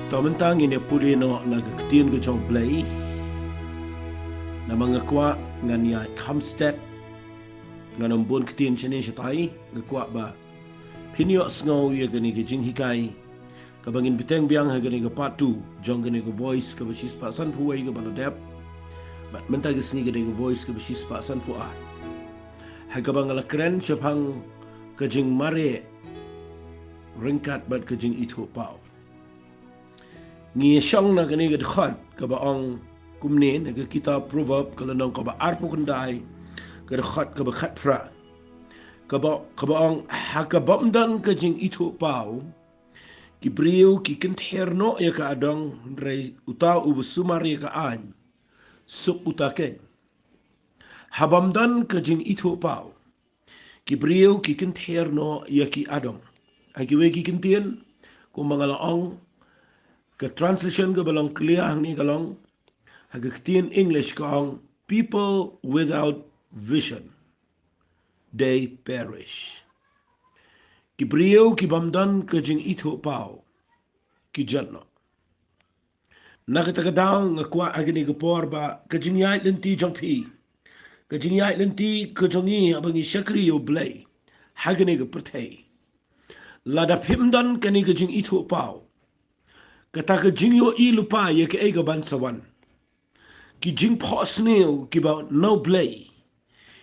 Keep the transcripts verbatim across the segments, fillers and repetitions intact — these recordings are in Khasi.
To mynta ngin ïa pule noh na ka ktien ka jong U Blei. Namar nga kwah ngan ïa kham stet, ngan ym bun ktien shane shatai, nga kwah ba phin ïohsngew ïa kane ka jinghikai kaba ngin bteng biang ha kane ka part two jong kane ka Voice kaba shispah sanphew wei kaba la dep. Bad mynta ka sngi kane ka Voice kaba shispah sanphew ar, ha kaba nga la kren shaphang ka jingmareh ryngkat bad ka jingithuhpaw. Ngi ïa shong na kane ka dkhot kaba ong kumne na ka kitab Proverb ka lynnong kaba arphew khyndai, ka dkhot kaba khatphra, kaba, kaba ong, ha ka bym don ka jingithuhpaw, ki briew ki kynther noh ïa ka adong, hynrei uta uba sumar ïa ka aiñ, suk uta keiñ. Ha bym don ka jingithuhpaw, ki briew ki kynther noh ïa ki adong. Ha kiwei ki kyntien, kumba nga la ong, ka translation kaba long clear hangne ka long, ha ka ktien English ka ong, "People without vision, they perish." Ki briew ki bym don ka jingithuhpaw, ki jot noh. Na kata ka daw nga kwah ha kane ka por ba ka jingïaid lynti jong phi, ka jingïaid lynti ka jong ngi haba ngi shakri ïa U Blei ha kane ka pyrthei, lada phim don kane ka jingithuhpaw, kata ka jingïohi lypa ïa kaei kaban sa wan, ki jingphohsniew kiba na U Blei,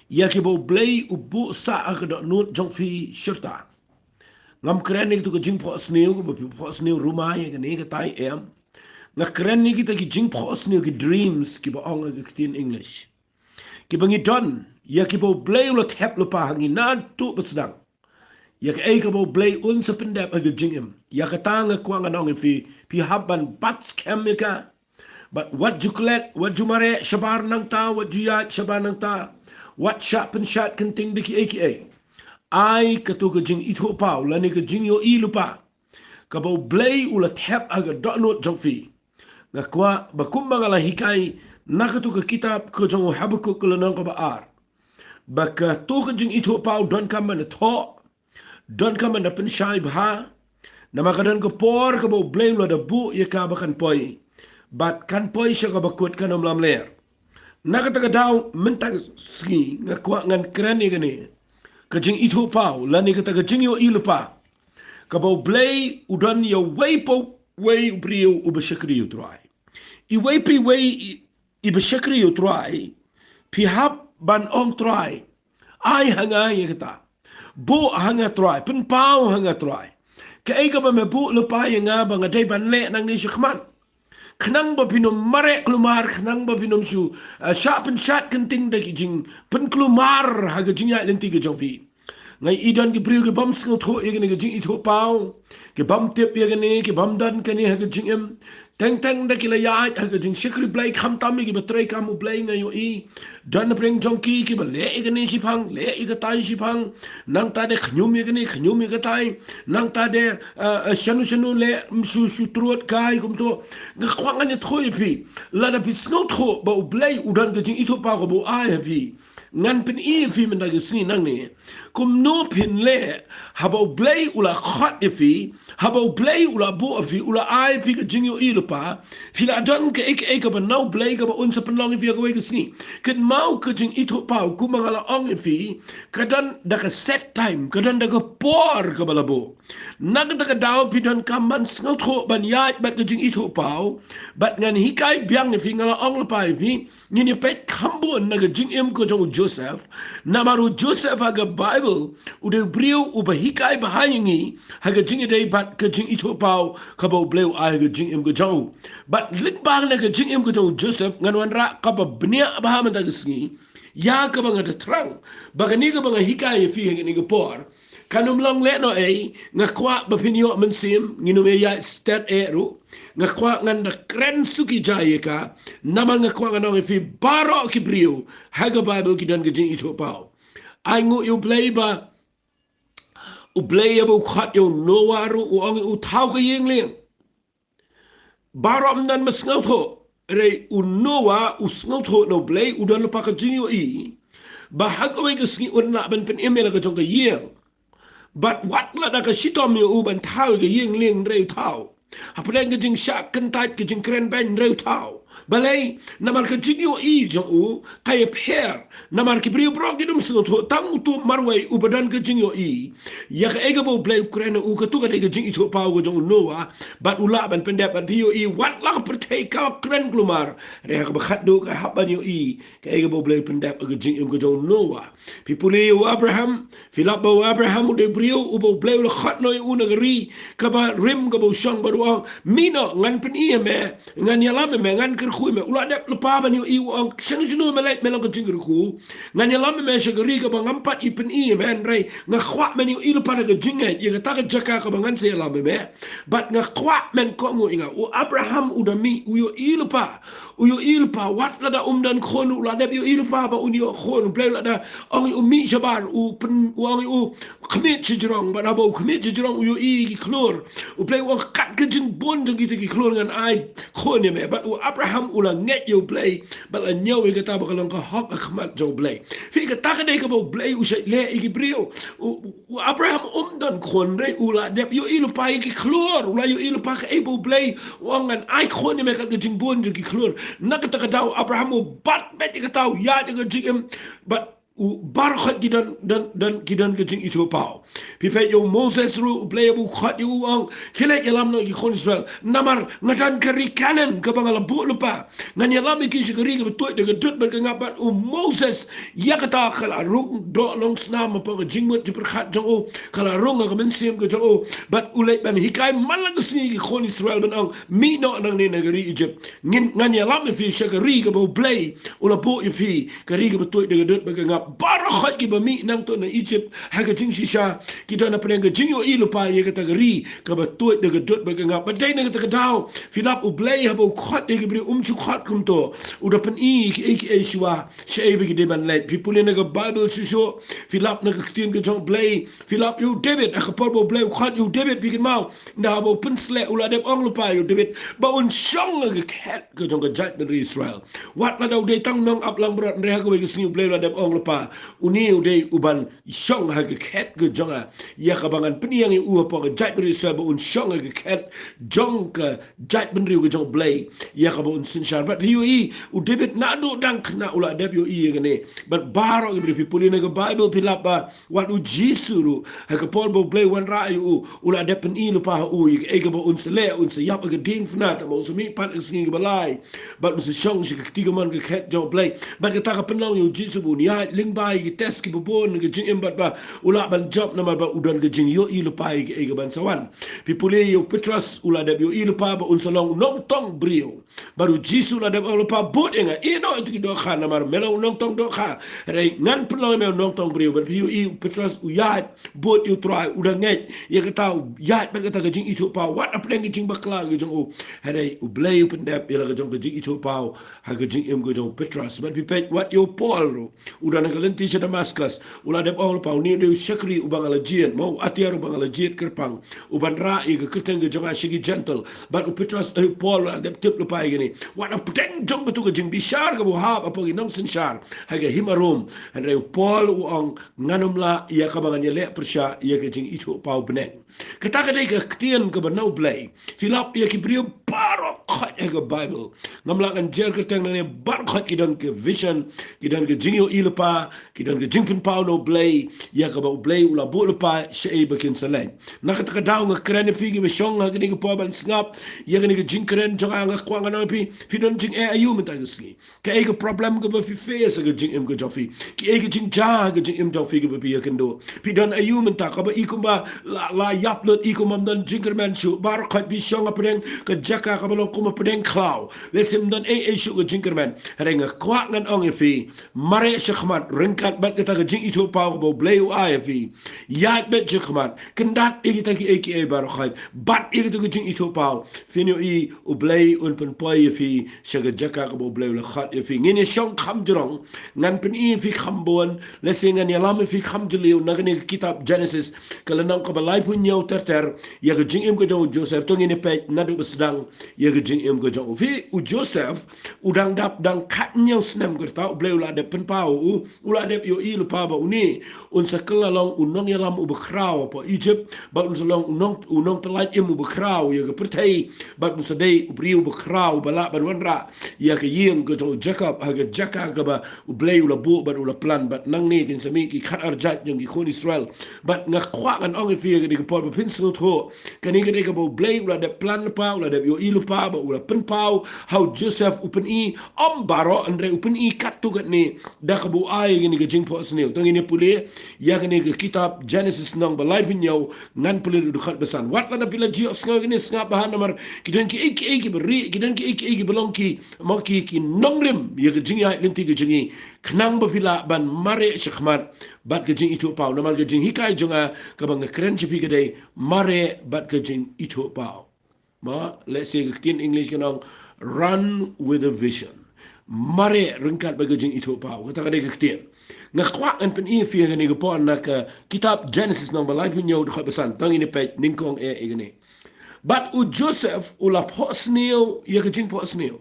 ïa kiba U Blei u buh sah ha ka dohnud jong phi shirta. Ngam kren ïa kito ki jingphohsniew kiba phi phohsniew ruma ïa kane katai, em. Nga kren ïa kita ki jingphohsniew, ki dreams kiba ong ha ka ktien English, kiba ngi don, ïa kiba U Blei u la thep lypa ha ngi naduh ba sdang. Ïa kaei kaba U Blei un sa pyndep ha ka jingim. Ïa kata nga kwah ngan ong ïa phi, phi hap ban bat skhem ïa ka. Bad wat ju klet, wat ju mareh shabar nangta, wat ju ïaid shabar nangta, wat shah pynshad kynting da kiei kiei. Ai kato ka jingithuhpaw lane ka jingïohi lypa kaba U Blei u la thep ha ka dohnud jong phi. Nga kwah ba kumba nga la hikai na kato ka kitab ka jong u Habakuk ka lynnong kaba ar, ba kato ka jingithuhpaw donkam ban da thoh, donkam ban da pynshai bha. Namar ka don ka por kaba U Blei u la da buh ïa ka ba kan poi, bad kan poi sha kaba kut, kan ym lamler. Na kata ka daw mynta ka sngi nga kwah ngan kren ïa kane ka jingithuhpaw lane kata ka jingïohi lypa kaba U Blei u don ïa uwei pa uwei u briew uba shakri ïa U Trai. Iwei pa iwei i, iba shakri ïa U Trai, phi hap ban ong, Trai, ai ha nga ïa kata. Buh ha nga, Trai, pynpaw ha nga, Trai. Kaei kaba me buh lypa ïa nga ba nga dei ban leh nangne shakhmat, khnang ba phin ym mareh kulmar, khnang ba phin ym shu, eh, shah pynshad kynting da ki jingpynkulmar ha ka jingïaid lynti ka jong phi. Nga i don ki briew ki bym sngewthuh ïa kane ka jingithuhpaw, ki bym tip ïa kane, ki bym don kane ha ka jingim. Teng teng da ki la ïaid ha ka jingshakri Blei, khamtam ïa kiba trei kam U Blei, nga ïohi. Don na pdeng jong ki kiba leh ïa kane shiphang, leh ïa katai shiphang. Nangta de khñium ïa kane, khñium ïa katai. Nangta de, eh, eh, shano shano leh, mm, shu, shu trud kai kumto. Nga kwah ngan ïathuh ïa phi, lada phi sngewthuh ba U Blei u don ka jingithuhpaw kaba u ai ha phi, ngan pyni ïa phi mynta ka sngi nangne kumno phin leh haba U Blei u la khot ïa phi, haba U Blei u la buh ïa phi, u la ai ïa phi ka jingïohi lypa. Phi la don kaei kaei kaba na U Blei kaba un sa pynlong ïa phi ha kawei ka sngi. Kynmaw, ka jingithuhpaw kumba nga la ong ïa phi, ka don da ka set time, ka don da ka por kaba la buh. Na kata ka daw phi donkam ban sngewthuh, ban ïaid bad ka jingithuhpaw. Bad ngan hikai biang ïa phi, nga la ong lypa ïa phi, ngin ïa peit kham bun na ka jingim ka jong u Joseph. Namar u Joseph ha ka Baibl u dei u briew uba hikai bha ïa ngi ha ka jingïadei bad ka jingithuhpaw kaba U Blei u ai ha ka jingim ka jong u. Bad lyngba na ka jingim ka jong u Joseph ngan wanrah kaba bniah bha mynta ka sngi ïa kaba nga da thrang ba kane kaba nga hikai ïa phi ha kane ka por kan ym long lehnohei. Nga kwah ba phin ïoh mynsiem, ngin ym ïaid stet eh ruh. Nga kwah ngan da kren suki jai ïa ka, namar nga kwah ngan ong ïa phi, baroh ki briew ha ka Baibl ki don ka jingithuhpaw. Ai nguh ïa U Blei ba U Blei haba u khot ïa u Noah ruh u ong ïa u, thaw ka ïing lieng. Baroh ym don ba sngewthuh, hynrei u Noah u sngewthuh na U Blei, u don lypa ka jingïohi ba ha kawei ka sngi un lah ban pynim ïa la ka jong ka ïing. Bad wat la da ka shitom ïa u ban thaw ïa ka ïing lieng, hynrei u thaw. Hapdeng ka jingshah kyntait, ka jingkren beiñ hynriew thaw. Balei? Namar ka jingïohi jong u ka ïapher. Namar ki briew baroh kim sngewthuh, tang uto u marwei uba don ka jingïohi ïa kaei kaba U Blei u kren ïa u, kato ka dei ka jingithuhpaw ka jong u Noah. Bad u lah ban pyndep, bad phi ïohi wat la ka pyrthei ka kren kulmar, hynrei ha kaba khatduh ka hap ban ïohi kaei kaba U Blei u pyndep ha ka jingim ka jong u Noah. Phi pule ïa u Abraham, phi lap ba u Abraham u dei u briew uba U Blei u la khot noh ïa u na ka ri kaba rim, kaba u shong, bad u ong, "Mih noh, ngan pyni ïa me, ngan ïalam ïa me, ngan kyrkhu ïa me." U la dep lypa ban ïohi, u ong, "Sha shano me leit, me long ka jingkyrkhu? Ngan ïalam ïa me sha ka ri kaba ngam pat pyni ïa me, hynrei nga kwah men ïohi lypa da ka jingngeit ïa kata ka jaka kaba ngan sa ïalam ïa me. Bad nga kwah men kohnguh ïa nga." U Abraham u da mih, u ïohi lypa. U ïohi lypa, wat lada um don khun, u la dep ïohi lypa ba un ïoh khun. U Blei u la da ong ïa u, "Mih shabar." U pyn, u ong ïa u, "Khmih shajrong." Bad haba u khmih shajrong u ïohi ki khlur. U Blei u ong, "Kat ka jingbun jong kita ki khlur ngan ai khun ïa me." Bad u Abraham u la ngeit ïa U Blei, bad la ñiew ïa kata ba ka long ka hok ha khmat jong U Blei. Phi, kata ka dei kaba U Blei u shait leh ïa ki briew. U, u Abraham um don khun, hynrei u la dep ïohi lypa ïa ki khlur, u la ïohi lypa kaei ba U Blei u ong, "Ngan ai khun ïa me kat ka jingbun jong ki khlur." Na kata ka daw u Abraham u bat beit ïa kata, u ïaid ïa ka jingim, bad u baroh khoit ki don, don, don, ki don ka jingithuhpaw. Phi peit ïa u Moses ruh, U Blei haba u khot ïa u u ong, "Khie leit ïalam noh ïa ki khun Israel, namar nga don ka ri Kanaan kaba nga la buh lypa. Ngan ïalam ïa ki sha ka ri kaba tuid da ka dud bad ka ngap." Bad u Moses, ïa kata ka la rung doh long snam hapoh ka jingmut jingpyrkhat jong u, ka la rung ha ka mynsiem ka jong u. Bad u leit ban hikai man la ka sngi ïa ki khun Israel ban ong, "Mih noh nangne na ka ri Egypt. Ngin, ngan ïalam ïa phi sha ka ri kaba U Blei u la buh ïa phi, ka ri kaba tuid da ka dud bad ka ngap." Baroh khoit kiba mih nangta na Egypt ha ka jingshisha ki don hapdeng ka jingïohi lypa ïa kata ka ri kaba tuid da ka dud bad ka ngap. Bad dei na kata ka daw, phi lap, U Blei haba u khot ïa ki briew um ju khot kumto, u da pyni kiei kiei shuwa shaei ba ki dei ban leit. Phi pule na ka Baibl shuh shuh, phi lap na ka ktien ka jong U Blei, phi lap ïa u David, ha ka por ba U Blei u khot ïa u David, phi kynmaw, ynda haba u pynsleh u la dep ong lypa ïa u David ba un shong ha ka khet ka jong ka jaitbynriew Israel. Wat lada u dei tang nong ap langbrot, hynrei ha kawei ka sngi U Blei u la dep ong lypa, "Une u dei uban shong ha ka khet ka jong nga, ïa kaba ngan pynïeng ïa u hapoh ka jaitbynriew Israel ba un shong ha ka khet jong ka jaitbynriew ka jong U Blei, ïa kaba un synshar." Bad phi ïohi, u David naduh dang khynnah u la dep ïohi ïa kane. Bad baroh ki briew, phi pule na ka Baibl, phi lap ba wat u Jisu ruh, ha ka por ba U Blei u wanrah ïa u, u la dep pyni lypa ha u ïa kaei kaba un sa leh, un sa ïap ha ka diengphna, tangba un sa mihpat ha ka sngi kaba lai, bad un sa shong sha ka kti kamon ka khet jong U Blei. Bad kata ka pynlong ïa u Jisu ba un ïaid lyngba ïa ki test kiba bun ha ka jingim, bad ba u lah ban jop namar ba u don ka jingïohi lypa ïa kaei kaban sa wan. Phi pule ïa u Petros, u la dep ïohi lypa ba un sa long u nongtong briew. Bad u Jisu u la dep ong lypa, "Bud ïa nga, ïeh noh ïa kito ki dohkha, namar me long u nongtong dohkha, hynrei ngan pynlong ïa me u nongtong briew." Bad phi ïohi u Petros u ïaid bud ïa u Trai, u da ngeit ïa kata, u ïaid bad kata ka jingithuhpaw wat hapdeng ka jingbakla ka jong u. Hynrei U Blei u pyndep ïa la ka jong ka jingithuhpaw ha ka jingim ka jong u Petros. Bad phi peit wat ïa u Paul ruh, u don ha ka lynti sha Damascus, u la dep ong lypa, "Une u dei u shakri uba nga la jied, mo, u atiar uba nga la jied kyrpang, uban rah ïa ka kyrteng ka jong nga sha ki Jentil." Bad u Petros, eh, u Paul u la dep tip lypa ïa kine. Wat hapdeng jong kato ka jingbishar kaba u hap hapoh ki nongsynshar ha ka hima Rom, hynrei u Paul u ong, "Ngan ym lah, ïa kaba ngan ïaleh pyrshah ïa ka jingithuhpaw bneng." Kata ka dei ka ktien kaba na U Blei. Phi lap ïa ki briew baroh khoit ha ka Baibl. Ngam lah ngan jer kyrteng nangne, baroh khoit ki don ka vision, ki don ka jingïohi lypa, ki don ka jingpynpaw na U Blei ïa kaba U Blei u la buh lypa shaei ba kin sa leit. Na kata ka daw nga kren ïa phi kiba shong ha kane ka por ban sngap ïa kane ka jingkren jong nga, nga kwah ngan ong ïa phi, phi don jingeh aïu mynta ka sngi? Kaei ka problem kaba phi face ha ka jingim ka jong phi? Kaei ka jingjia ha ka jingim jong phi kaba phi ïakynduh? Phi don aïu mynta kaba i kumba la, la ïap lut, i kumba ym don jingkyrmen shuh? Baroh khoit phi shong hapdeng ka jaka kaba long kumba pdeng khlaw. Lehse ym don ei ei shuh ka jingkyrmen. Hynrei nga kwah ngan ong ïa phi, mareh shakhmat ryngkat bad kata ka jingithuhpaw kaba U Blei u ai ïa phi. Ïaid beit shakhmat, kyndat ïa kita kiei kiei baroh khoit, bat ïa kata ka jingithuhpaw. Phin ïohi U Blei un pynpoi ïa phi sha ka jaka kaba U Blei u la khot ïa phi. Ngin ïa shong kham jrong, ngan pyni ïa phi kham bun, lehse ngan ïalam ïa phi kham jylliew na kane ka kitab Genesis, ka lynnong kaba laiphew hynñiew ter ter, ïa ka jingim ka jong u Joseph. To ngin ïa peit naduh ba sdang ïa ka jingim im ka jong u. Phi, u Joseph, u dang dap dang khathynñiew snem ka rta, U Blei u la dep pynpaw u, u la dep ïohi lypa ba une un sa kylla long u nongïalam uba khraw hapoh Egypt, bad un sa long u nong, u nongpyllait im uba khraw ïa ka pyrthei, bad un sa dei u briew uba khraw ba lah ban wanrah ïa ka ïing ka jong u Jakob ha ka jaka kaba U Blei u la buh bad u la plan. Bad nangne kin sa mih ki khatar jait jong ki khun Israel. Bad nga kwah ngan ong ïa phi ha kane ka por ba phin sngewthuh, kane ka dei kaba U Blei u la dep plan lypa, u la dep ïohi lypa, bad u la pynpaw ha u Joseph u pyni, ym baroh, hynrei u pyni katto katne da kaba u ai ïa kane ka jingphohsniew. To ngin ïa pule ïa kane ka kitab Genesis lynnong ba laiphew hynñiew, ngan pule na u dkhot ba san. Wat lada phi la ju ïohsngew ïa kane, sngap bha namar ki don kiei kiei kiba rieh, ki don kiei kiei kiba long ki, mo, ki, ki nongrim ïa ka jingïaid lynti ka jong ngi, khnang ba phi lah ban mareh shakhmat bad ka jingithuhpaw. Namar ka jinghikai jong nga kaba nga kren sha phi ka dei mareh bad ka jingithuhpaw. Mo, let's say ka ktien English kan ong, run with a vision. Mareh ryngkat bad ka jingithuhpaw. Kata ka dei ka ktien. Nga kwah ngan pyni ïa phi ha kane ka por na ka kitab Genesis lynnong ba laiphew hynñiew, dkhot ba san. To ngin ïa peit nyngkong eh ïa kane. Bad u Joseph u la phohsniew ïa ka jingphohsniew.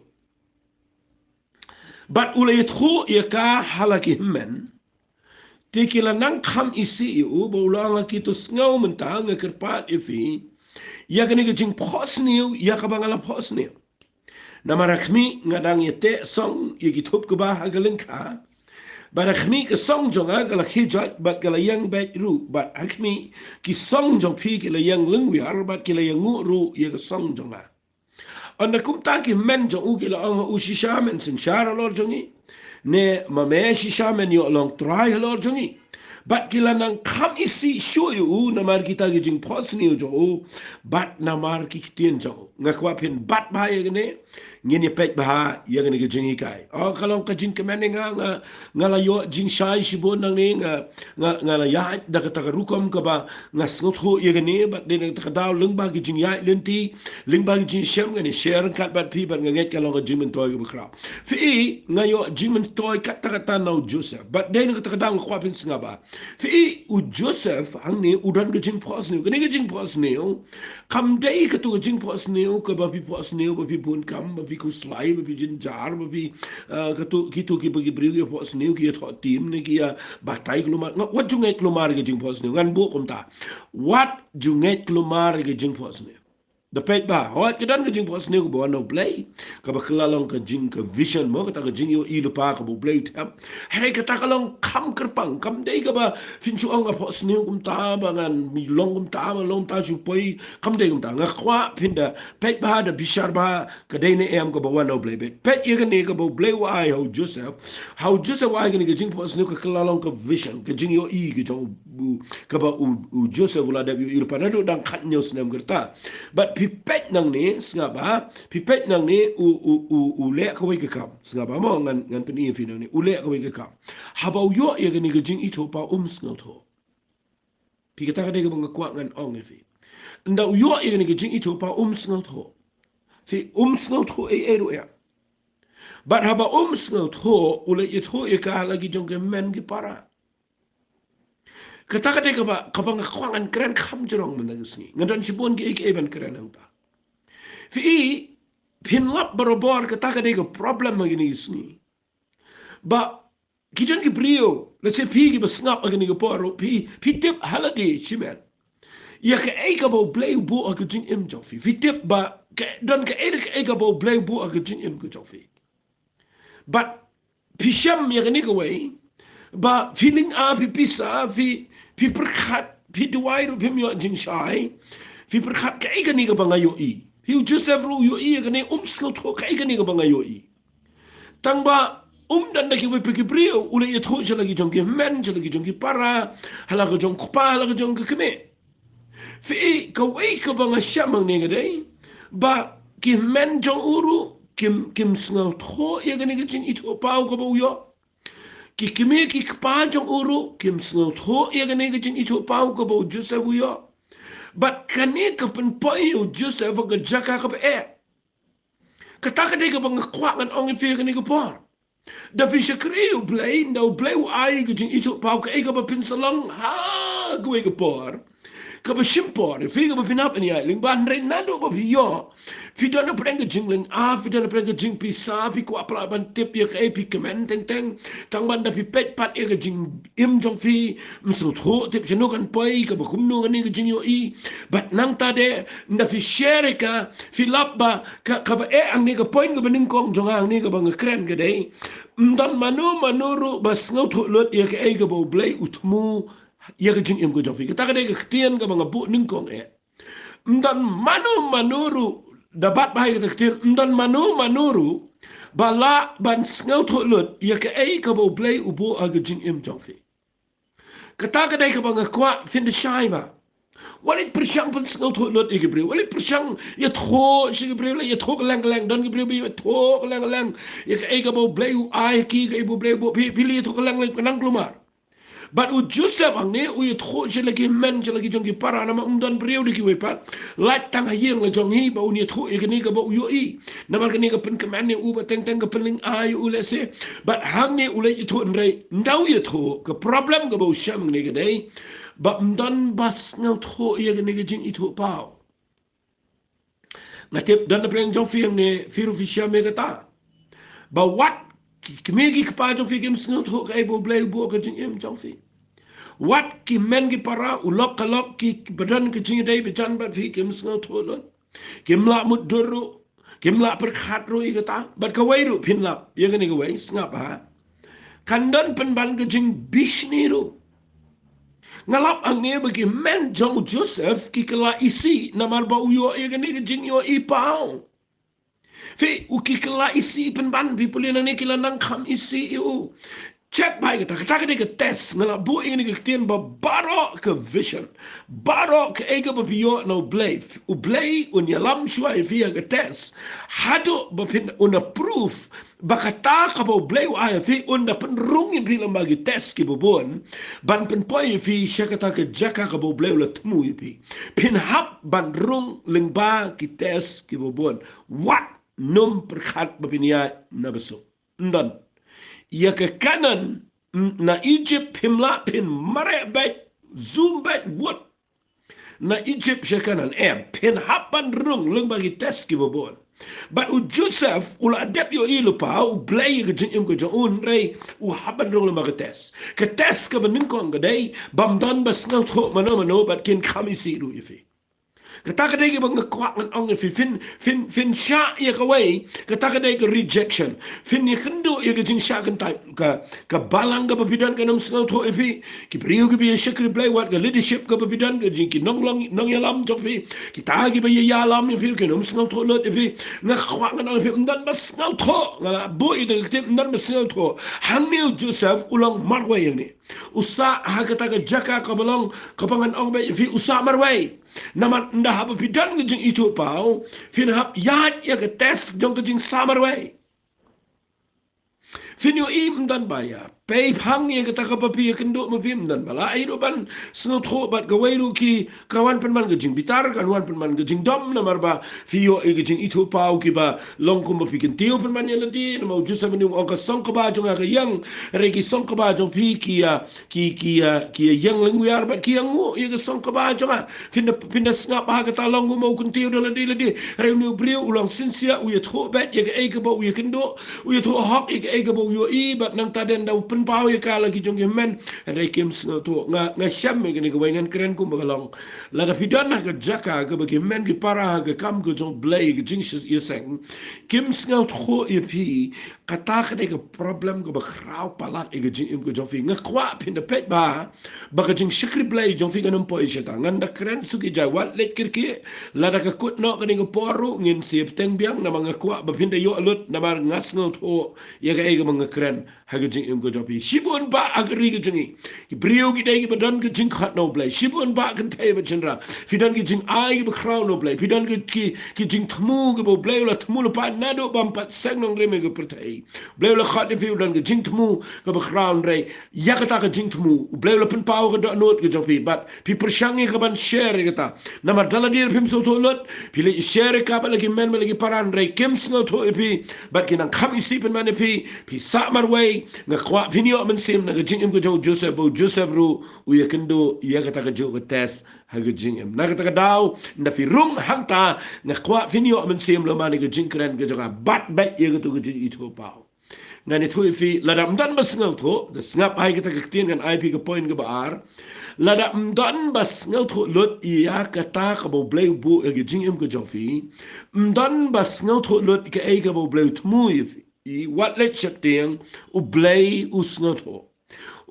Bad u la ïathuh ïa ka ha la ki hynmen. Te ki la nang kham isih ïa u, bad u la ong ha ki, to sngew mynta, nga kyrpad ïa phi ïa kane ka jingphohsniew ïa kaba nga la phohsniew. Namar ha khmih nga dang ïateh song ïa ki thup kba ha ka lyngkha. Bad ha khmih ka song jong nga ka la khie joit bad ka la ïeng beit ruh, bad ha khmih ki song jong phi ki la ïeng lyngwiar bad ki la ïangnguh ruh ïa ka song jong nga. Ynda kumta ki hynmen jong u ki la ong ha u, shisha men synshar halor jong ngi, ne ma me shisha men ïoh long trai halor jong ngi. Bad ki la nang kham isih shuh ïa u namar kita ki jingphohsniew jong u bad namar ki ktien jong u. Nga kwah phin bat bha ïa kane, ngin ïa peit bha ïa kane ka jinghikai. O, ka long ka jingkmen ïa nga, nga, nga la ïoh jingshai shibun nangne, nga, nga, nga la ïaid da kata ka rukom kaba nga sngewthuh ïa kane, bad dei na kata ka daw lyngba ki jingïaid lynti, lyngba ki jingshem, ngan ïa share ryngkat bad phi, bad nga ngeit ka long ka jingmyntoi kaba khraw. Phi i, nga ïoh jingmyntoi katta katta na u Joseph. Bad dei na kata ka daw nga kwah phin sngap bha. Phi i, u Joseph hangne u don ka jingphohsniew. Kane ka jingphohsniew kam dei kato ka jingphohsniew kaba phi phohsniew ba phi bun kam, ba phi khuslai, ba phi jynjar, ba phi, eh, kato, kito kiba ki briew ki phohsniew ki ïathoh tim ne ki ïa batai kulmar. Nga, wat ju ngeit kulmar ka jingphohsniew. Ngan buh kumta. Wat ju ngeit kulmar ka jingphohsniew. Da peit bha, hooid ka don ka jingphohsniew kaba wan na u Blei, kaba kylla long ka jing, ka vision, mo, kata ka jingïohi lypa kaba u Blei u thep. Hynrei kata ka long kham kyrpang, kam dei kaba phin shu ong nga phohsniew kumta ba ngan long kumta, ba long kumta shu poi, kam dei kumta. Nga kwah phin da peit bha, da bishar bha, ka dei ne em kaba wan na u Blei. Peit, peit ïa kane kaba u Blei u ai ha u Joseph. Ha u Joseph u ai kane ka jingphohsniew ka kylla long ka vision, ka jingïohi ka jong u, kaba u, u Joseph u la dep ïohi lypa naduh dang khathynñiew snem ka rta. Bad phi peit nangne, sngap bha, phi peit nangne u, u, u, u leh kawei ka kam. Sngap bha mo, ngan, ngan pyni ïa phi nangne, u leh kawei ka kam. Haba u ïoh ïa kane ka jingithuhpaw um sngewthuh. Phi, kata ka dei kaba nga kwah ngan ong ïa phi. Ynda u ïoh ïa kane ka jingithuhpaw um sngewthuh. Phi, um sngewthuh ei ei ruh ïa. Bad haba um sngewthuh, u la ïathuh ïa ka ha la ki jong ki hynmen ki para. Kata ka dei kaba, kaba nga kwah ngan kren kham jrong mynta ka sngi. Nga don shibun kiei kiei ban kren hangta. Phi i, phin lap barabor, kata ka dei ka problem ha kine ki sngi. Ba ki don ki briew, let's say phi kiba sngap ha kane ka por ruh, phi, phi tip ha lade shimet ïa kaei kaba u Blei u buh ha ka jingim jong phi. Phi tip ba ka, don kaei, kaei kaba u Blei u buh ha ka jingim ka jong phi. Bad phi shem ïa kane kawei, ba phi lynga, phi pisa, phi, phi pyrkhat, phi duwai ruh phim ïoh jingshai. Phi pyrkhat kaei kane kaba nga ïohi. Phi, u Joseph ruh u ïohi ïa kane, um sngewthuh kaei kane kaba nga ïohi. Tang ba um don da kiwei pat ki briew, u la ïathuh sha la ki jong ki hynmen, sha la ki jong ki para, ha la ka jong u kpa, ha la ka jong ka kmie. Phi i, kawei kaba nga shem hangne ka dei ba ki hynmen jong u ruh kim, kim sngewthuh ïa kane ka jingithuhpaw kaba u ïoh. Ki kmie ki kpa jong u ruh kim sngewthuh ïa kane ka jingithuhpaw kaba u Joseph u ïoh. Bad kane ka pynpoi ïa u Joseph ha ka jaka kaba eh. Kata ka dei kaba nga kwah ngan ong ïa phi ha kane ka por. Da phi shakri ïa u Blei, da u Blei u ai ka jingithuhpaw, kaei kaba phin sa long ha kawei ka por kaba shim por ïa phi kaba phin hap ban ïaid lyngba, hynrei naduh ba phi ïoh, phi don hapdeng ka jinglyngngoh, phi don hapdeng ka jingpisa, phi kwah palat ban tip ïa kaei, phi kmen teng teng. Tang ban da phi peit pat ïa ka jingim jong phi, ym sngewthuh tip shano kan poi, kaba kumno kane ka jingïohi. Bad nangta de, nda phi share ïa ka, phi lap ba ka, kaba eh hangne ka point kaba nyngkong jong nga hangne kaba nga kren ka dei, ym don mano mano ruh ba sngewthuh lut ïa kaei kaba U Blei u thmu ïa ka jingim ka jong phi. Kata ka dei ka ktien kaba nga buh nyngkong eh. Ym don mano mano ruh, da bat bha ïa kata ka ktien, ym don mano mano ruh ba lah ban sngewthuh lut ïa kaei kaba U Blei u buh ha ka jingim jong phi. Kata ka dei kaba nga kwah phin da shai bha. Wat leit pyrshang pynsngewthuh lut ïa ki briew, wat leit pyrshang ïathuh sha ki briew, leit ïathuh kylleng kylleng. Don ki briew ba ïathuh kylleng kylleng ïa kaei kaba U Blei u ai ha ki, kaei ba U Blei u buh ha phi, phi leit ïathuh kylleng kylleng, pynang kulmar. Bad u Joseph hangne u ïathuh sha la ki hynmen, sha la ki jong ki para, namar ym don briew da kiwei pat. Lait tang ha ïing la jong hi ba un ïathuh ïa kane kaba u ïohi. Namar kane ka pynkmen ïa u, ba teng teng ka pynlyngngoh ïa u lehse. Bad hangne u leit ïathuh, hynrei nda u ïathuh, ka problem kaba u shem hangne ka dei ba ym don ba sngewthuh ïa kane ka jingïathuhpaw. Nga tip don hapdeng jong phi hangne, phi ruh phi shem ïa kata. Ba wat ki kmie ki kpa jong phi kim sngewthuh kaei ba U Blei u buh ha ka jingim jong phi. Wat ki hynmen ki para, u lok ka lok, ki ba don ka jingïadei ba jan bad phi kim sngewthuh lut. Kim lah mutdur ruh, kim lah pyrkhat ruh ïa kata. Bad kawei ruh phin lap ïa kane kawei, sngap ha. Kan don pynban ka jingbishni ruh. Nga lap hangne ba ki hynmen jong u Joseph ki kylla isih namar ba u ïoh ïa kane ka jingïohipaw. Phi, u ki kylla isih pynban, phi pule nangne ki la nang kham isih ïa u. Check bha ïa kata, kata ka dei ka test. Nga la buh ïa kane ka ktien ba baroh ka vision, baroh kaei kaba phi ïoh na U Blei, U Blei un ïalam shuwa ïa phi ha ka test. Haduh ba phin, un approve ba kata kaba U Blei u ai ïa phi un da pynrung ïa phi lyngba ki test kiba bun, ban pynpoi ïa phi sha kata ka jaka kaba U Blei u la thmu ïa phi. Phin hap ban rung lyngba ki test kiba bun. Wat nym pyrkhat ba phin ïaid na ba suk. Ym don. Ïa ka Kanaan, na Egypt phim lah, phin mareh beit, zoom beit, wut. Na Egypt sha Kanaan, em, phin hap ban rung lyngba ki test kiba bun. Bad u Joseph u la dep ïohi lypa U Blei ïa ka jingim ka jong u, hynrei u hap ban rung lyngba ka test. Ka test kaba nyngkong ka dei ba ym don ba sngewthuh mano mano bad kin kham isih ruh ïa phi. Kata ka dei kaba nga kwah ngan ong ïa phi, phin, phin, phin shah ïa kawei, kata ka dei ka rejection. Phin ïakynduh ïa ka jingshah kyntait, ka, ka balang kaba phi don kan ym sngewthuh ïa phi. Ki briew kiba ïa shakri Blei, wat ka leadership kaba phi don, ka jing ki nonglong, nongïalam jong phi, kita kiba ïa ïalam ïa phi kan ym sngewthuh lut ïa phi. Nga kwah ngan ong ïa phi, ym don ba sngewthuh. Nga la buh ïa ka ktien ym don ba sngewthuh. Hangne u Joseph u long marwei hangne. U sah ha kata ka jaka kaba long, kaba ngan ong beit ïa phi, u sah marwei. Namar ynda haba phi don ka jingithuhpaw, phin hap ïaid ïa ka test jong ka jingsah marwei. Phin ïohi ym don ba ïa pei phang ïa kata kaba phi ïakynduh ma phi, ym don ba lah ïa ruh ban sngewthuh, bad kawei ruh ki, kan wan pynban ka jingbitar, kan wan pynban ka jingdom, namar ba phi ïoh ïa ka jingithuhpaw kiba long kumba phi kyntiew pynban ïa lade. Namar u Joseph u ong ka song kba jong nga ka ïeng, hynrei ki song kba jong phi ki ïa, ki, ki ïa, ki ïa ïeng lyngwiar bad ki ïa nguh ïa ka song kba jong nga. Phin da, phin da sngap ha kata long kumba u kyntiew da lade lade. Hynrei une u briew u long sincere, u ïathuh beit ïa kaei kaba u ïakynduh, u ïathuh hok ïa kaei kaba u ïohi, bad nangta dang da u pynpaw ïa ka la ki jong ki hynmen, hynrei kim sngewthuh. Nga, nga shem ïa kane kawei, ngan kren kumba ka long. Lada phi don ha ka jaka kaba ki hynmen ki para ha ka kam ka jong U Blei, ka jingïaseng, kim sngewthuh ïa phi, kata ka dei ka problem kaba khraw palat ïa ka jingim ka jong phi. Nga kwah phin da peit bha ba ka jingshakri Blei jong phi kan ym poi shata. Ngan da kren suki jai, wat leit kyrkieh. Lada ka kut noh kane ka por ruh, ngin sa ïa bteng biang, namar nga kwah ba phin da ïoh lut, namar nga sngewthuh ïa kaei kaba nga kren ha ka jingim ka jong phi. Shibun bah ha ka ri ka jong ngi, ki briew ki dei kiba don ka jingkhot na U Blei. Shibun bah kynthei bad shynrang, phi don ki jingai kiba khraw na U Blei. Phi don ki, ki, ki jingthmu kiba U Blei u la thmu lypa naduh bym pat seng nongrim ïa ka pyrthei. Blei u la khot ïa phi, u don ka jingthmu kaba khraw, hynrei ïa kata ka jingthmu U Blei u la pynpaw ha ka dohnud ka jong phi, bad phi pyrshang ïa ka ban share ïa kata. Namar da lade phim sngewthuh lut, phi leit share ïa ka bad la ki hynmen bad la ki para, hynrei kim sngewthuh ïa phi, bad ki nang kham isih pynban ïa phi. Phi sah marwei, nga kwah phin ïoh mynsiem na ka jingim ka jong u Joseph, ba u Joseph ruh u ïakynduh ïa kata kajuh ka test ha ka jingim. Na kata ka daw, ynda phi rung hangta, nga kwah phin ïoh mynsiem lem ha ka jingkren ka jong nga, bat beit ïa kato ka jingithuhpaw. Ngan ïathuh ïa phi, lada ym don ba sngewthuh, da sngap ïa kata ka ktien, ngan ai phi ka point kaba ar. Lada ym don ba sngewthuh lut ïa kata kaba U Blei u buh ha ka jingim ka jong phi, ym don ba sngewthuh lut kaei kaba U Blei u thmu ïa phi, wat leit sheptieng, U Blei u sngewthuh.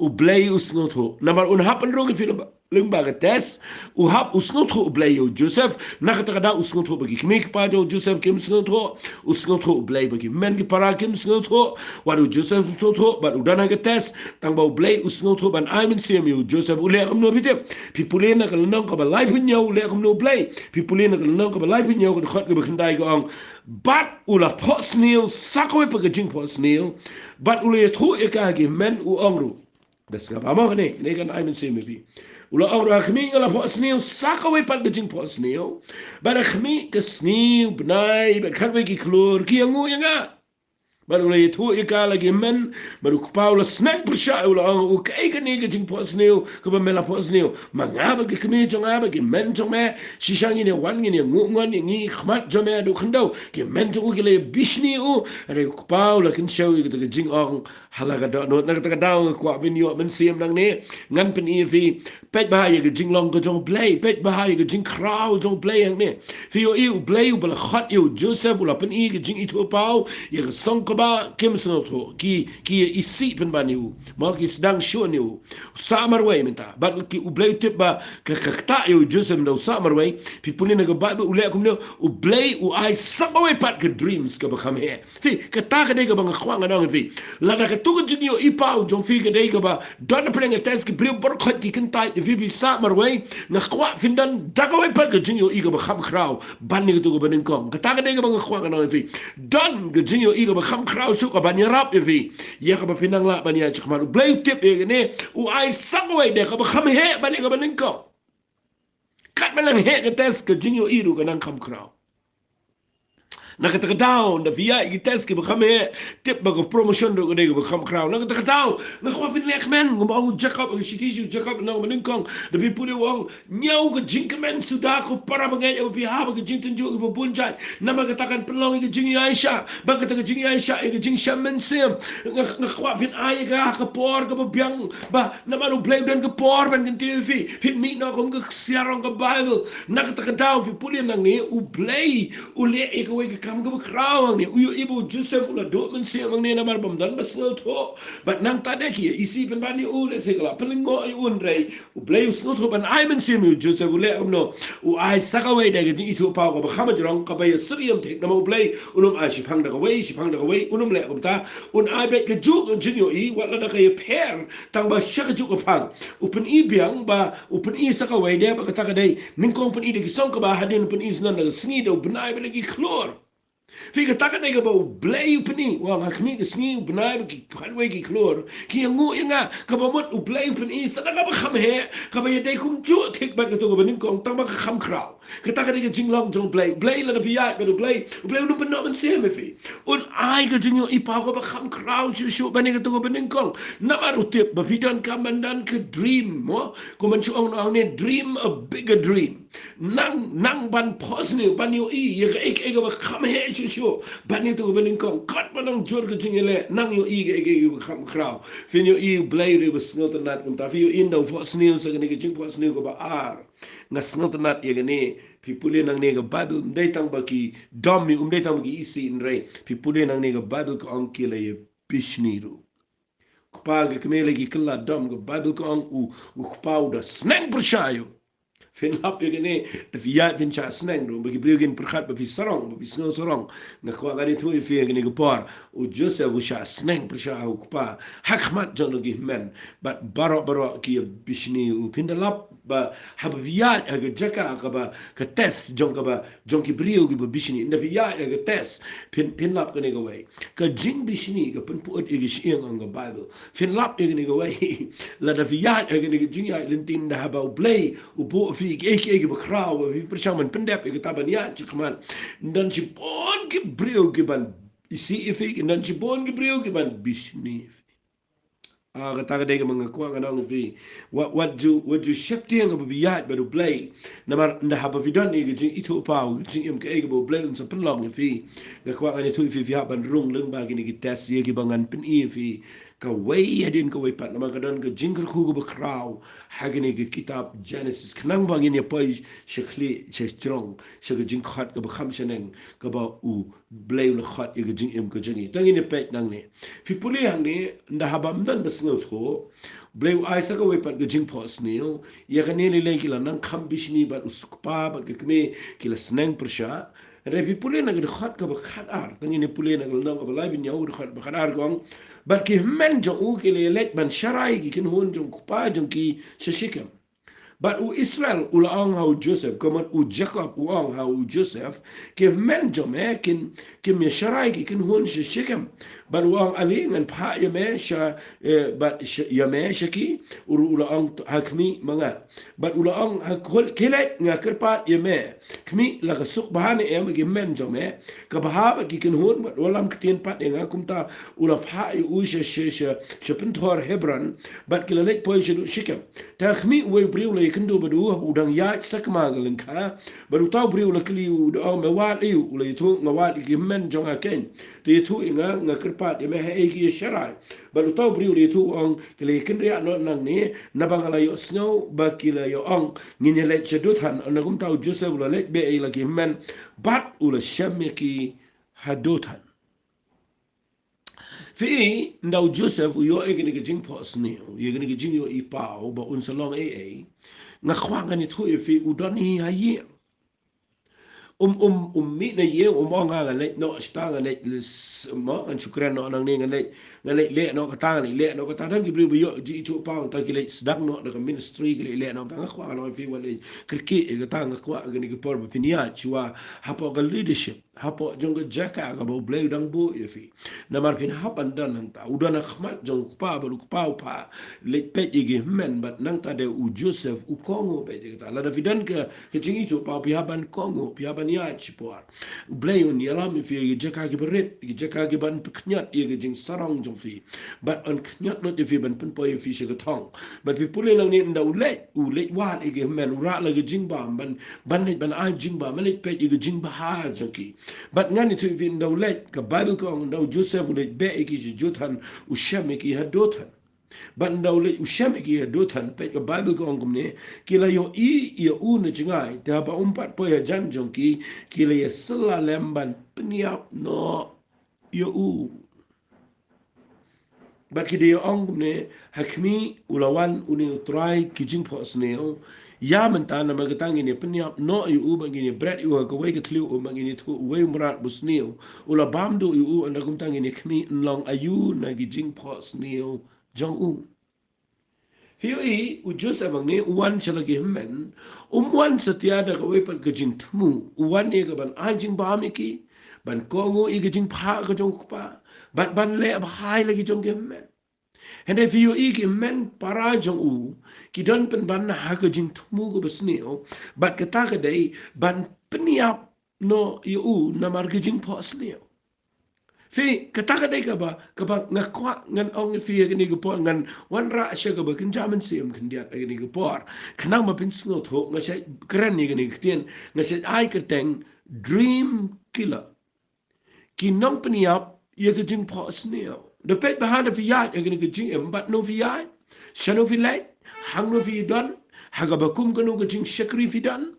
U Blei u sngewthuh. Namar un hap pynrung ïa phi lyngba, lyngba ka test. U hap, u sngewthuh U Blei ïa u Joseph. Na kata ka daw u sngewthuh ba ki kmie ki kpa jong u Joseph kim sngewthuh. U sngewthuh U Blei ba ki hynmen ki para kim sngewthuh. Wat u Joseph u sngewthuh, bad u don ha ka test. Tang ba U Blei u sngewthuh ban ai mynsiem ïa u Joseph, u leh kumno, phi tip? Phi pule na ka lynnong kaba laiphew hynñiew, u leh kumno U Blei? Phi pule na ka lynnong kaba laiphew hynñiew, ka dkhot kaba khyndai ka ong: Bad u la phohsniew sa kawei pat ka jingphohsniew, bad u la ïathuh ïa ka ha ki hynmen, u ong ruh. Da sngap mo kane, ne kan ai mynsiem ïa phi. U la ong ruh, ha khmih, nga la phohsniew sa kawei pat ka jingphohsniew, bad ha khmih, ka sngi, u bnai bad khatwei ki khlur ki ïanguh ïa nga. Bad u la ïathuh ïa ka ha la ki hynmen, bad u kpa u la sneng pyrshah, u la ong, u, kaei kane ka jingphohsniew kaba me la phohsniew? Ma nga bad ki kmie jong nga bad ki hynmen jong me, shisha ngin ïa wan, ngin ïanguh ngon ïa ngi ha khmat jong me haduh khyndew. Ki hynmen jong u ki la ïabishni ïa u. Hynrei u kpa u la kynshew ïa kata ka jingong ha la ka dohnud. Na kata ka daw nga kwah phin ïoh mynsiem nangne. Ngan pyni ïa phi, peit bha ïa ka jinglong ka jong U Blei, peit bha ïa ka jingkhraw jong U Blei hangne. Phi ïohi, U Blei uba la khot ïa u Joseph u la pyni ka jingithuhpaw ïa ka song kaba kim sngewthuh. Ki, ki ïa isih pynban ïa u, mo, ki sdang shun ïa u. U sah marwei mynta. Bad ki, U Blei u tip ba ka, ka ktah ïa u Joseph ynda u sah marwei. Phi pule na ka Baibl, u leh kumno? U Blei u ai sa kawei pat ka dreams kaba kham heh. Phi, kata ka dei kaba nga kwah ngan ong ïa phi. Lada kato ka jingïohi paw jong phi ka dei kaba don hapdeng ka test, ki briew baroh khoit ki kyntait ïa phi, phi sah marwei, nga kwah phin don da kawei pat ka jingïohi kaba kham khraw ban ïa kato kaba nyngkong. Kata ka dei kaba nga kwah ngan ong ïa phi. Don ka jingïohi kaba kham khraw shuh kaba ban ïarap ïa phi ïa kaba phin nang lah ban ïaid shakhmat. U Blei u tip ïa kane, u ai sa kawei de kaba kham heh ban ïa kaba nyngkong. Katba nang heh ka test, ka jingïohi ruh ka nang kham khraw. Na kata ka daw, ynda phi ïaid ki test kiba kham heh, tip ba ka promotion ruh ka dei kaba kham khraw. Na kata ka daw, nga kwah phin leh kmen, kumba ong u Jakob, ka shithi sha u Jakob, na kaba nyngkong, da phi pule u ong, ñiew ka jingkmen suda ko para bangeit, haba phi hap ha ka jingtynjuh kiba bun jait. Namar kata kan pynlong ïa ka jingïaishah, bad kata ka jingïaishah ïa ka jingshem mynsiem. Nga, nga kwah phin ai ïa ka ha ka por kaba biang, ba namar U Blei u don ka por ban kyntiew ïa phi. Phin mih noh kum ka ksiar, ong ka Baibl. Na kata ka daw, phi pule nangne, U Blei u leh ïa kawei ka kam kaba khraw hangne. U ïohi ba u Joseph u la duh mynsiem hangne namar ba ym don ba sngewthuh. Bad nangta de ki ïa isih pynban ïa u, lehse ki la pynlyngngoh ïa u, hynrei U Blei u sngewthuh ban ai mynsiem ïa u Joseph. U leh kumno? U ai sa kawei de ka jingithuhpaw kaba kham jrong, kaba ïasyriem thik. Namar U Blei un ym ai shiphang da kawei, shiphang da kawei, un ym leh kumta. Un ai beit kajuh ka jingïohi, wat lada ka ïapher tang ba sha kajuh ka phang. U pyni biang ba, u pyni sa kawei de ba kata ka dei nyngkong, pyni da ki song kaba, hadien u pyni syndon da ka sngi, da u bnai bad da ki khlur. Phi, kata ka dei kaba U Blei u pyni. Wa, ha khmih, ka sngi, u bnai bad ki khatwei ki khlur ki ïanguh ïa nga. Kaba mut U Blei u pyni sa da kaba kham heh, kaba ïadei kumjuh thik bad kato kaba nyngkong, tang ba ka kham khraw. Kata ka dei ka jinglong jong U Blei. U Blei, lada phi ïaid bad U Blei, U Blei un ym pynnoh mynsiem ïa phi. Un ai ka jingïohi paw kaba kham khraw shuh shuh ban ïa kato kaba nyngkong. Namar u tip ba phi donkam ban don ka dream, mo. Kumba shu ong noh hangne, dream a bigger dream. Nang, nang ban phohsniew, ban ïohi ïa kaei kaei kaba kham heh shuh shuh ban ïa kato kaba nyngkong. Katba nang jur ka jingïaleh, nang ïohi ïa kaei kaei kaba kham khraw. Phin ïohi U Blei ruh uba sngewtynnat. Kumta phi ïohi, ynda u phohsniew sa kane ka jingphohsniew kaba ar. Nga sngewtynnat ïa kane. Phi pule nangne, ka Baibl ym dei tang ba ki dom ïa u, ym dei tang ba ki isih, hynrei phi pule nangne, ka Baibl ka ong ki la ïabishni ruh. Kpa, ki kmie la ki kylla dom, ka Baibl ka ong u, u kpa u da sneng pyrshah ïa u. Phin lap ïa kane, da phi ïaid phin shah sneng ruh, ba ki briew kin pyrkhat ba phi sarong, ba phi sngew sarong. Nga kwah ngan ïathuh ïa phi ha kane ka por, u Joseph u shah sneng pyrshah ha u kpa ha khmat jong ki hynmen, bad baroh baroh ki ïa bishni ïa u. Phin da lap ba haba phi ïaid ha ka jaka kaba, ka test jong kaba, jong ki briew kiba bishni. Ynda phi ïaid ha ka test, phin, phin lap kane kawei. Ka jingbishni ka pynput ïa ka shyieng, ong ka Bible. Phin lap ïa kane kawei. Lada phi ïaid ha kane ka jingïaid lynti, ynda haba U Blei u buh ïa phi kiei kiei kiba khraw, ba phi pyrshang ban pyndep ïa kata ban ïaid shakhmat, ynda shibun ki briew ki ban isih ïa phi, ynda shibun ki briew ki ban bishni ïa phi. Ah, kata ka dei kaba nga kwah ngan ong ïa phi. Wat, wat ju, wat ju sheptieng haba phi ïaid bad U Blei. Namar ynda haba phi don ïa ka jingithuhpaw, ka jingim kaei kaba U Blei un sa pynlong ïa phi, nga kwah ngan ïathuh ïa phi, phi hap ban rung lyngba kine ki test ïa kiba ngan pyni ïa phi kawei hadien kawei pat. Namar ka don ka jingkyrkhu kaba khraw ha kane ka kitab Genesis, khnang ba ngin ïa poi sha khlieh, sha jrong, sha ka jingkhot kaba kham shaneng kaba U Blei u la khot ïa ka jingim ka jong ngi. To ngin ïa peit nangne. Phi pule hangne, ynda haba ym don ba sngewthuh, U Blei u ai sa kawei pat ka jingphohsniew. Ïa kane lei lei ki la nang kham bishni bad u kpa bad ka kmie ki la sneng pyrshah. Hynrei phi pule na ka dkhot kaba khatar, to ngin ïa pule na ka lynnong kaba lai ba hynñiew, dkhot ba khatar ka ong: Bad ki hynmen jong u ki la leit ban sharai ki kynhun jong u kpa jong ki sha Shikem. Bad u Israel u la ong ha u Joseph, ka mut u Jakob u ong ha u Joseph: Ki hynmen jong me kin, kim ïa sharai ki kynhun sha Shikem. Bad u ong: Ale, ngan phah ïa me sha, eh, bad sha, ïa me sha ki. U ruh u la ong ha khmih ma nga. Bad u la ong ha u khun: Khie leit, nga kyrpad ïa me, khmih, la ka suk bha ne em ha ki hynmen jong me? Ka bha bad ki kynhun. Bad wallam ktien pat ïa nga. Kumta u la phah ïa u sha, sha, sha, sha pynthor Hebron, bad ki la leit poi shaduh Shikem. Te khmih, uwei u briew u la ïakynduh bad u haba u dang ïaid sakma ka lyngkha. Bad uta u briew u la kylli u da ong: Me wad aïu? U la ïathuh: Nga wad ïa ki hynmen jong nga keiñ. Te ïathuh ïa nga, nga kyrpad ïa me, haei ki ïa sharai? Bad uta u briew u la ïathuh, u ong: Ki la ïakynriah noh nangne, naba nga la ïohsngew ba ki la ïa ong, ngin ïa leit sha Dothan. Ynda kumta u Joseph u la leit beh ïa la ki hynmen bad u la shem ïa ki ha Dothan. Phi i, ynda u Joseph u ïoh ïa kane ka jingphohsniew, ïa kane ka jingïohi paw ba un sa long ei ei, nga kwah ngan ïathuh ïa phi, u don hi ha ïing. Um, um, um mih na ïing, um ong: Ngan leit noh shata, ngan leit, mo, ngan shu kren noh nangne, ngan leit, ngan leit leh noh kata, ngan leit leh noh kata. Don ki briew ba ïoh jingithuhpaw, ta ki leit sdang noh da ka ministry, ki leit leh noh kata. Nga kwah ngan ong ïa phi, wat leh kyrkieh ïa kata. Nga kwah kane ka por ba phin ïaid shuwa hapoh ka leadership, hapoh jong ka jaka kaba U Blei u dang buh ïa phi. Namar phin hap ban don hangta. U don ha khmat jong u kpa, bad u kpa u phah leit peit ïa ki hynmen, bad nangta de u Joseph u kohnguh beit ïa kata. Lada phi don ka, ka jingithuhpaw, phi hap ban kohnguh, phi hap ban ïaid shipor. U Blei un ïalam ïa phi ïa ki jaka kiba rit, ïa ki jaka kiban pynkhniot ïa ka jingsarong jong phi, bad un khniot lut ïa phi ban pynpoi ïa phi sha ka thong. Bad phi pule nangne, ynda u leit, u leit wad ïa ki hynmen, u rah la ka jingbam, ban, ban leit ban ai jingbam, ban leit peit ïa ka jingbha jong ki. Bad ngan ïathuh ïa phi, ynda u leit, ka Bible ka ong, ynda u Joseph u leit beh ïa ki sha Dothan, u shem ïa ki ha Dothan. Bad ynda u leit u shem ïa ki ha Dothan, peit ka Bible ka ong kumne: Ki la ïohi ïa u na jngai, te haba um pat poi hajan jong ki, ki la ïasylla lem ban pynïap noh ïa u. Bad ki da ïa ong kumne: Ha khmih, u la wan une u trai ki jingphohsniew. Ïa mynta, namar kata ngin ïa pynïap noh ïa u, bad ngin ïa bret ïa u ha kawei ka thliew um, bad ngin ïathuh uwei u mrad basniew u la bam duh ïa u. Ynda kumta ngin ïa khmih, yn long aïu na ki jingphohsniew jong u? Phi ïohi, u Joseph hangne u wan sha la ki hynmen, um wan satia da kawei pat ka jingthmu. U wan ïa ka ban ai jingbam ïa ki, ban kohnguh ïa ka jingphah ka jong u kpa, bad ban leh bha ïa la ki jong ki hynmen. Hynrei phi ïohi, ki hynmen para jong u ki don pynban ha ka jingthmu kaba sniew, bad kata ka dei ban pynïap noh ïa u namar ka jingphohsniew. Phi, kata ka dei kaba, kaba nga kwah ngan ong ïa phi ha kane ka por, ngan wanrah sha kaba kynja mynsiem khyndiat ha kane ka por. Khnang ba phin sngewthuh, nga shait kren ïa kane ka ktien, nga shait ai kyrteng dream killer. Ki nongpynïap ïa ka jingphohsniew. Da peit bha, da phi ïaid ha kane ka jingim, bad no phi ïaid, shano phi leit, hangno phi don, ha kaba kum kano ka jingshakri phi don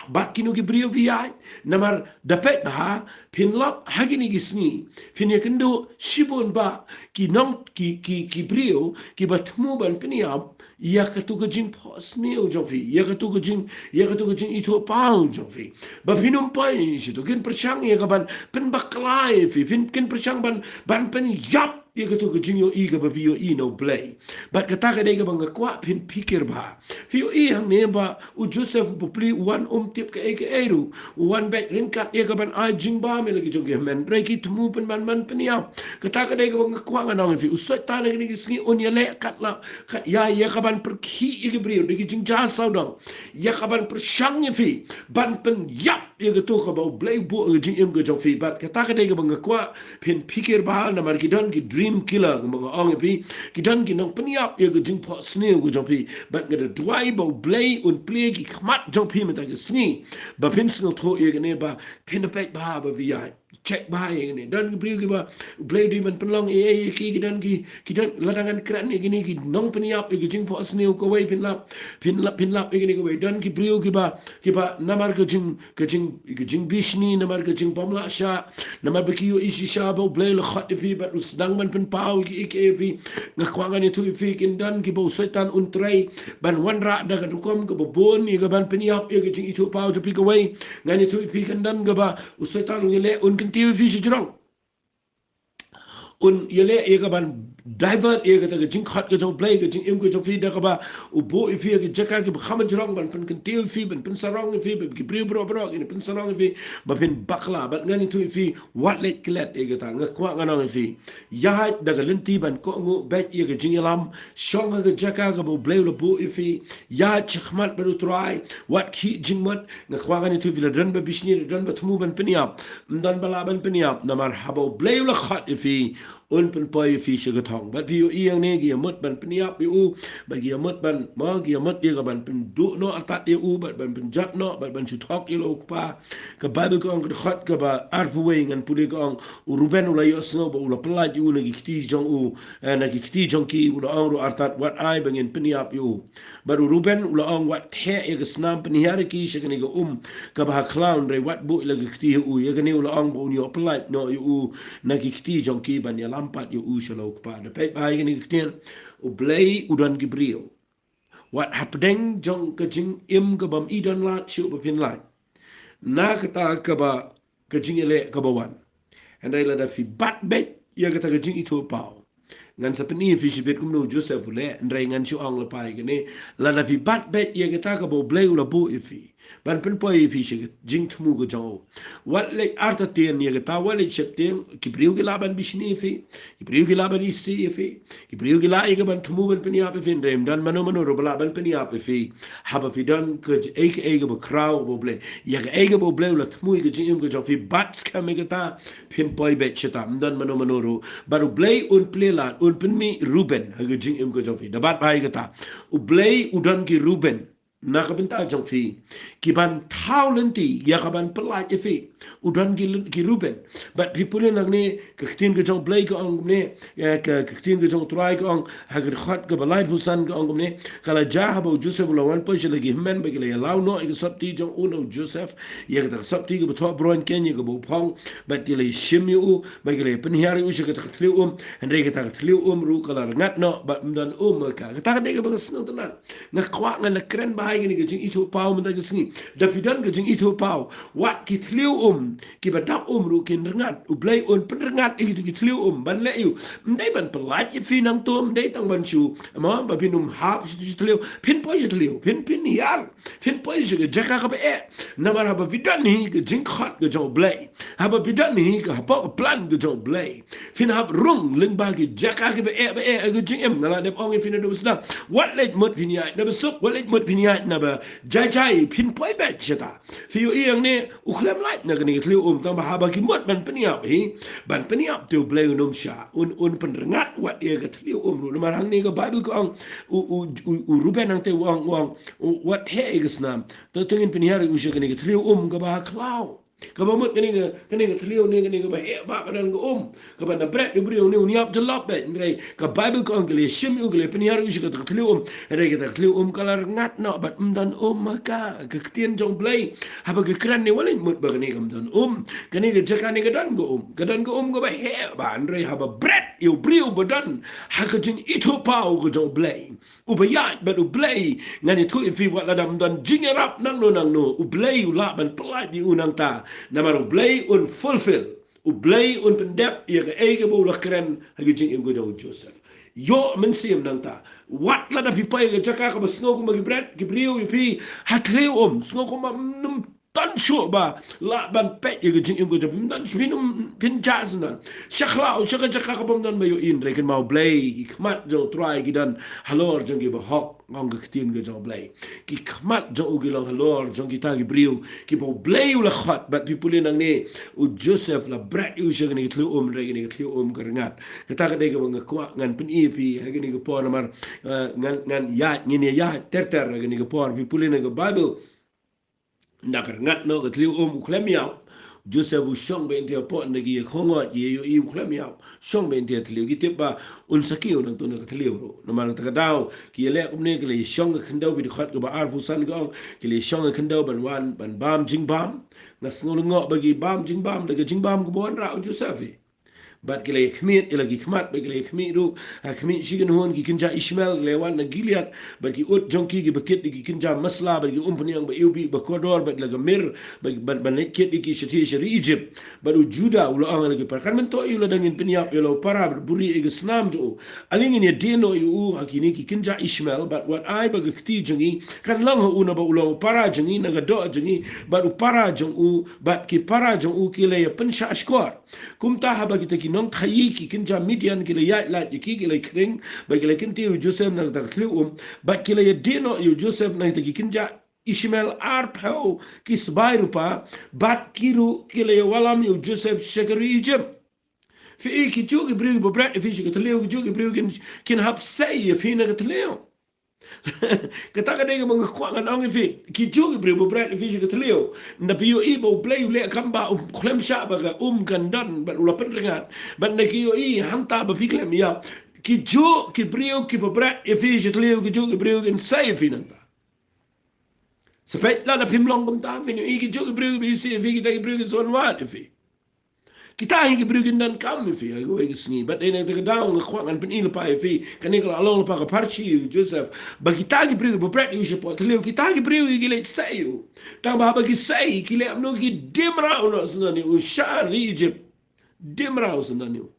bad kino ki briew phi ïaid. Namar da peit bha, phin lap ha kine ki sngi, phin ïakynduh shibun ba ki nong, ki, ki, ki briew kiba thmu ban pynïap ïa kato ka jingphohsniew jong phi, ïa kato ka jing, ïa kato ka jingithuhpaw jong phi. Ba phin ym poi shuh, to kin pyrshang ïa ka ban pynbakla ïa phi, phin, kin pyrshang ban, ban pynïap ïa kato ka jingïohi kaba phi ïohi na U Blei. Bad kata ka dei kaba nga kwah phin phikir bha. Phi ïohi hangne ba u Joseph u bapli u wan um tip kaei kaei ruh. U wan beit ryngkat ïa ka ban ai jingbam ïa la ki jong ki hynmen. Hynrei ki thmu pynban ban pynïap. Kata ka dei kaba nga kwah ngan ong ïa phi. U Soitan ha kine ki sngi un ïaleh katba la, kat ïa, ïa ka ban pyrkhih ïa ki briew da ki jingjia sawdong. Ïa ka ban pyrshang ïa phi ban pynïap ïa kato kaba U Blei u buh ha ka jingim ka jong phi. Bad kata ka dei kaba nga kwah phin phikir bha, namar ki don ki dream killer, kumba nga ong ïa phi, ki don ki nongpynïap ïa ka jingphohsniew ka jong phi. Bad nga da duwai ba U Blei un plie ki khmat jong phi mynta ka sngi, ba phin sngewthuh ïa kane, ba phin da peit bha ba phi ïaid, check bha ïa kane. Don ki briew kiba U Blei u dei ban pynlong ei ei ïa ki, ki don ki, ki don, lada ngan kren ïa kine ki nongpynïap ïa ka jingphohsniew kawei, phin lap, phin lap, phin lap ïa kine kawei. Don ki briew kiba, kiba namar ka jing, ka jing, ka jingbishni, namar ka jingbymlah shah, namar ba ki ïohi shisha ba U Blei u la khot ïa phi bad u sdang ban pynpaw ïa kiei kiei ïa phi. Nga kwah ngan ïathuh ïa phi, kin don kiba u Soitan un trei ban wanrah da ka rukom kaba bun ïa ka ban pynïap ïa ka jingithuhpaw jong phi kawei. Ngan ïathuh ïa phi, kin don kaba u Soitan un ïaleh, un kyntiew ïa phi shajrong. Un ïaleh ïa ka ban divert ïa kata ka jingkhot ka jong U Blei, ka jingim ka jong phi, da kaba u buh ïa phi ha ki jaka kiba kham jrong, ban pynkyntiew ïa phi, ban pynsarong ïa phi, ba ki briew baroh baroh kin pynsarong ïa phi, ba phin bakla. Bad ngan ïathuh ïa phi, wat leit klet ïa kata. Nga kwah ngan ong ïa phi, ïaid da ka lynti ban kohnguh, beit ïa ka jingïalam, shong ha ka jaka kaba U Blei u la buh ïa phi, ïaid shakhmat bad U Trai, wat khih jingmut. Nga kwah ngan ïathuh ïa phi, la don ba bishni, la don ba thmu ban pynïap, ym don ba lah ban pynïap, namar haba U Blei u la khot ïa phi, un pynpoi ïa phi sha ka thong. Bad phi ïohi hangne ki ïamut ban pynïap ïa u, bad ki ïamut ban, ma, ki ïamut ïa ka ban pynduh noh artat ïa u, bad ban pynjot noh, bad ban shu thok ïa la u kpa. Ka Baibl ka ong, ka dkhot kaba arphew wei, ngan pule, ka ong, u Ruben u la ïohsngew ba u la pyllait ïa u na ki kti jong u, eh, na ki kti jong ki, u la ong ruh artat, wat ai ba ngin pynïap ïa u. Bad u Ruben u la ong, wat theh ïa ka snam pynhiar ïa ki sha kane ka um kaba ha khlaw, hynrei wat buh ïa la ka kti ha u. Ïa kane u la ong ba un ïoh pyllait noh ïa u na ki kti jong ki ban ïalam pat ïa u sha la u kpa. Da peit bha ïa kane ka ktien, U Blei u don ki briew. Wat hapdeng jong ka jingim ka bym i don lad shuh ba phin lait na kata kaba, ka jingïaleh kaba wan. Hynrei lada phi bat beit ïa kata ka jingithuhpaw, ngan sa pyni ïa phi shibit kumno u Joseph u leh, hynrei ngan shu ong lypa ïa kane, lada phi bat beit ïa kata kaba U Blei u la buh ïa phi ban pynpoi ïa phi sha ka jingthmu ka jong u, wat leit artatien ïa kata, wat leit sheptieng. Ki briew ki lah ban bishni ïa phi, ki briew ki lah ban isih ïa phi, ki briew ki lah ïa ka ban thmu ban pynïap ïa phi, hynrei ym don mano mano ruh ba lah ban pynïap ïa phi haba phi don kaei kaei kaba khraw kaba U Blei. Ïa kaei kaba U Blei u la thmu ïa ka jingim ka jong phi, bat skhem ïa kata, phin poi beit shata, ym don mano mano ruh. Bad U Blei un plie lad, un pynmih Ruben ha ka jingim ka jong phi. Da bat bha ïa kata, U Blei u don ki Ruben na ka bynta jong phi, ki ban thaw lynti ïa ka ban pyllait ïa phi. U don ki lyn-, ki Ruben. Bad phi pule nangne, ka ktien ka jong U Blei ka ong kumne, eh, ka, ka ktien ka jong U Trai ka ong, ha ka dkhot kaba laiphew san ka ong kumne, ka la jia haba u Joseph u la wan poi sha la ki hynmen ba ki la ïalam noh ïa ka sopti jong u na u Joseph, ïa kata ka sopti kaba thoh bron keiñ ïa kaba u phong, bad ki la ïashim ïa u, bad ki la ïapynhiar ïa u sha kata ka thliew um, hynrei kata ka thliew um ruh ka la rngat noh, bad ym don um ha ka. Kata ka dei kaba nga sngewtynnat. Nga kwah ngan da kren bha ïa kane ka jingithuhpaw mynta ka sngi. Da phi don ka jingithuhpaw, wat ki thliew um kiba dap um ruh kin rngat. U Blei un pynrngat ïa kito ki thliew um ban leh ïa u. Ym dei ban pyllait ïa phi nangta, ym dei tang ban shu, ma, ba phin ym hap sha thliew. Phin poi sha thliew, phin, phin hiar, phin poi sha ka jaka kaba eh. Namar haba phi don hi ka jingkhot ka jong U Blei, haba phi don hi ka hapoh ka plan ka jong U Blei, phin hap rung lyngba ki jaka kiba eh ba eh ha ka jingim. Nga la dep ong ïa phi naduh ba sdang, wat leit mut phin ïaid na ba suk, wat leit mut phin ïaid na ba jai jai, phin poi beit shata. Phi ïohi hangne, u khlem lait na kane ka thliew um, tang ba haba ki mut ban pynïap hi, ban pynïap te U Blei un ym shah, un, un pynrngat wat ïa ka thliew um ruh. Namar hangne ka Baibl ka ong, u, u, u, u Ruben hangta u ong, u ong, u, wat theh ïa ka snam, to, to ngin pynhiar ïa u sha kane ka thliew um kaba ha khlaw. Kaba mut kane ka, kane ka thliew ne, kane kaba heh ba ka don ka um. Kaba na bret ïa u briew ne un ïap jyllop beit. Hynrei ka Baibl ka ong ki la shim ïa u, ki la pynhiar ïa u sha kata ka thliew um. Hynrei kata ka thliew um ka la rngat noh bad ym don um ha ka. Ka ktien jong U Blei haba ka kren ne, wat leit mut ba kane kam don um. Kane ka jaka ne ka don ka um. Ka don ka um kaba heh ba, hynrei haba bret ïa u briew ba don ha ka jingithuhpaw ka jong U Blei, uba ïaid bad U Blei, ngan ïathuh ïa phi, wat lada ym don jingïarap nangno nangno, U Blei u lah ban pyllait ïa u nangta. Namar U Blei un fulfill, U Blei un pyndep ïa kaei kaba u la kren ha ka jingim ka jong u Joseph. Ïoh mynsiem nangta. Wat lada phi poi ha ka jaka kaba sngew kumba ki bret ki briew ïa phi ha thliew um, sngew kumba ym don shuh ba lah ban peit ïa ka jingim ka jong phi, ym don, phin ym, phin jah syndon. Sha khlaw, sha ka jaka kaba ym don ba ïohi, hynrei kynmaw, U Blei, ki khmat jong U Trai ki don halor jong ki bahok, ong ka ktien ka jong U Blei. Ki khmat jong u ki long halor jong kita ki briew kiba U Blei u la khot. Bad phi pule nangne, u Joseph la bret ïa u sha kane ka thliew um, hynrei kane ka thliew um ka rngat. Kata ka dei kaba nga kwah ngan pyni ïa phi ha kane ka por, namar, eh, ngan, ngan ïaid, ngin ïa ïaid ter ter ha kane ka por. Phi pule na ka Baibl, ynda ka rngat noh ka thliew um, u khlem ïap. Joseph u shong beit hangtei hapoh na ki ïa khongot, ïa ïohi u khlem ïap. Shong beit hangtei ha thliew. Ki tip ba un sa kiew nangto na ka thliew ruh. Namar kata ka daw ki ïa leh kumne, ki la ïa shong ha khyndew, ki dkhot kaba arphew san ka ong, ki la ïa shong ha khyndew ban wan ban bam jingbam. Nga sngew lyngngoh ba ki bam jingbam da ka jingbam kaba wanrah u Joseph hi. Bad ki la ïa khmied ïa la ki khmat, bad ki la ïa khmied ruh ha khmih shi kynhun ki kynja Ishmael, ki la ïa wan na Gilead. Bad ki ut jong ki kiba kit ïa ki kynja masla, bad ki umpynïang ba iwbih ba kordor, bad la ka mir, bad, bad, ban leit kit ïa ki shatei sha ri Egypt. Bad u Judah u la ong ïa la ki para, kan myntoi ïa u lada ngin pynïap ïa la u para bad buri ïa ka snam jong u. Ale ngin ïa die noh ïa u ha kine ki kynja Ishmael, bad wat ai ba ka kti jong ngi kan long ha u, naba u long u para jong ngi na ka doh jong ngi, bad u para jong u, bad ki para jong u ki la ïa pynshah shkor. Kumta haba kita ki nongkhaïi ki kynja Midian ki la ïaid lait ïa ki, ki la ïa khring, bad ki la ïa kyntiew ïa u Joseph na kata ka thliew um, bad ki la ïa die noh ïa u Joseph na kita ki kynja Ishmael arphew ki sbai rupa, bad ki ruh ki la ïa wallam ïa u Joseph sha ka ri Egypt. Phi i, ki juh ki briew ba bret ïa phi sha ka thliew, ki juh ki briew kin, kin hap sei ïa phi na ka thliew. Kata ka dei kaba nga kwah ngan ong ïa phi. Ki juh ki briew ba bret ïa phi sha ka thliew, ynda phi ïohi ba U Blei u leh kam ba um, khlem shah ba ka um kan don, bad u la pynrngat, bad ynda ki ïohi hangta ba phi khlem ïap, ki juh ki briew kiba bret ïa phi sha thliew, ki juh ki briew kin sei ïa phi nangta. Sa peit lada phim long kumta, phin ïohi ki juh ki briew kiba isih ïa phi, kita ki briew kin sa wan wad ïa phi. Kita hi ki briew kin donkam ïa phi ha kawei ka sngi. Bad dei na kata ka daw nga kwah ngan pyni lypa ïa phi, kane ka la long lypa ka pharshi ïa u Joseph, ba kita ki briew ba bret ïa u shapoh thliew, kita ki briew ki leit sei ïa u. Tang ba haba ki sei, ki leh kumno? Ki die mraw noh syndon ïa u sha ri Egypt. Die mraw syndon ïa u.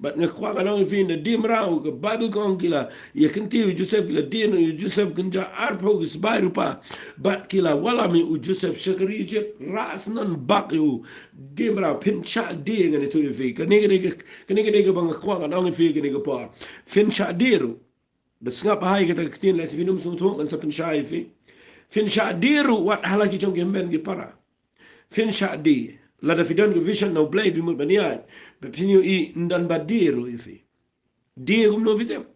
Bad nga kwah ngan ong ïa phi, ynda die mraw, ka Baibl ka ong ki la ïa kyntiew ïa u Joseph, ki la die noh ïa u Joseph kynja arphew ki sbai rupa, bad ki la wallam ïa u Joseph sha ka ri Egypt. Rah syndon bak ïa u. Die mraw, phin shah die, ngan ïathuh ïa phi. Kane ka dei ka, kane ka dei kaba nga kwah ngan ong ïa phi kane ka por. Phin shah die ruh. Ba sngap bha ïa kata ka ktien, lehse phin ym sngewthuh, ngan sa pynshai ïa phi. Phin shah die ruh wat ha la ki jong ki hynmen ki para. Phin shah die. Lada phi don ka vision na U Blei, phi mut ban ïaid, ba phin ïohi ym don ba die ruh ïa phi. Die kumno, phi tip?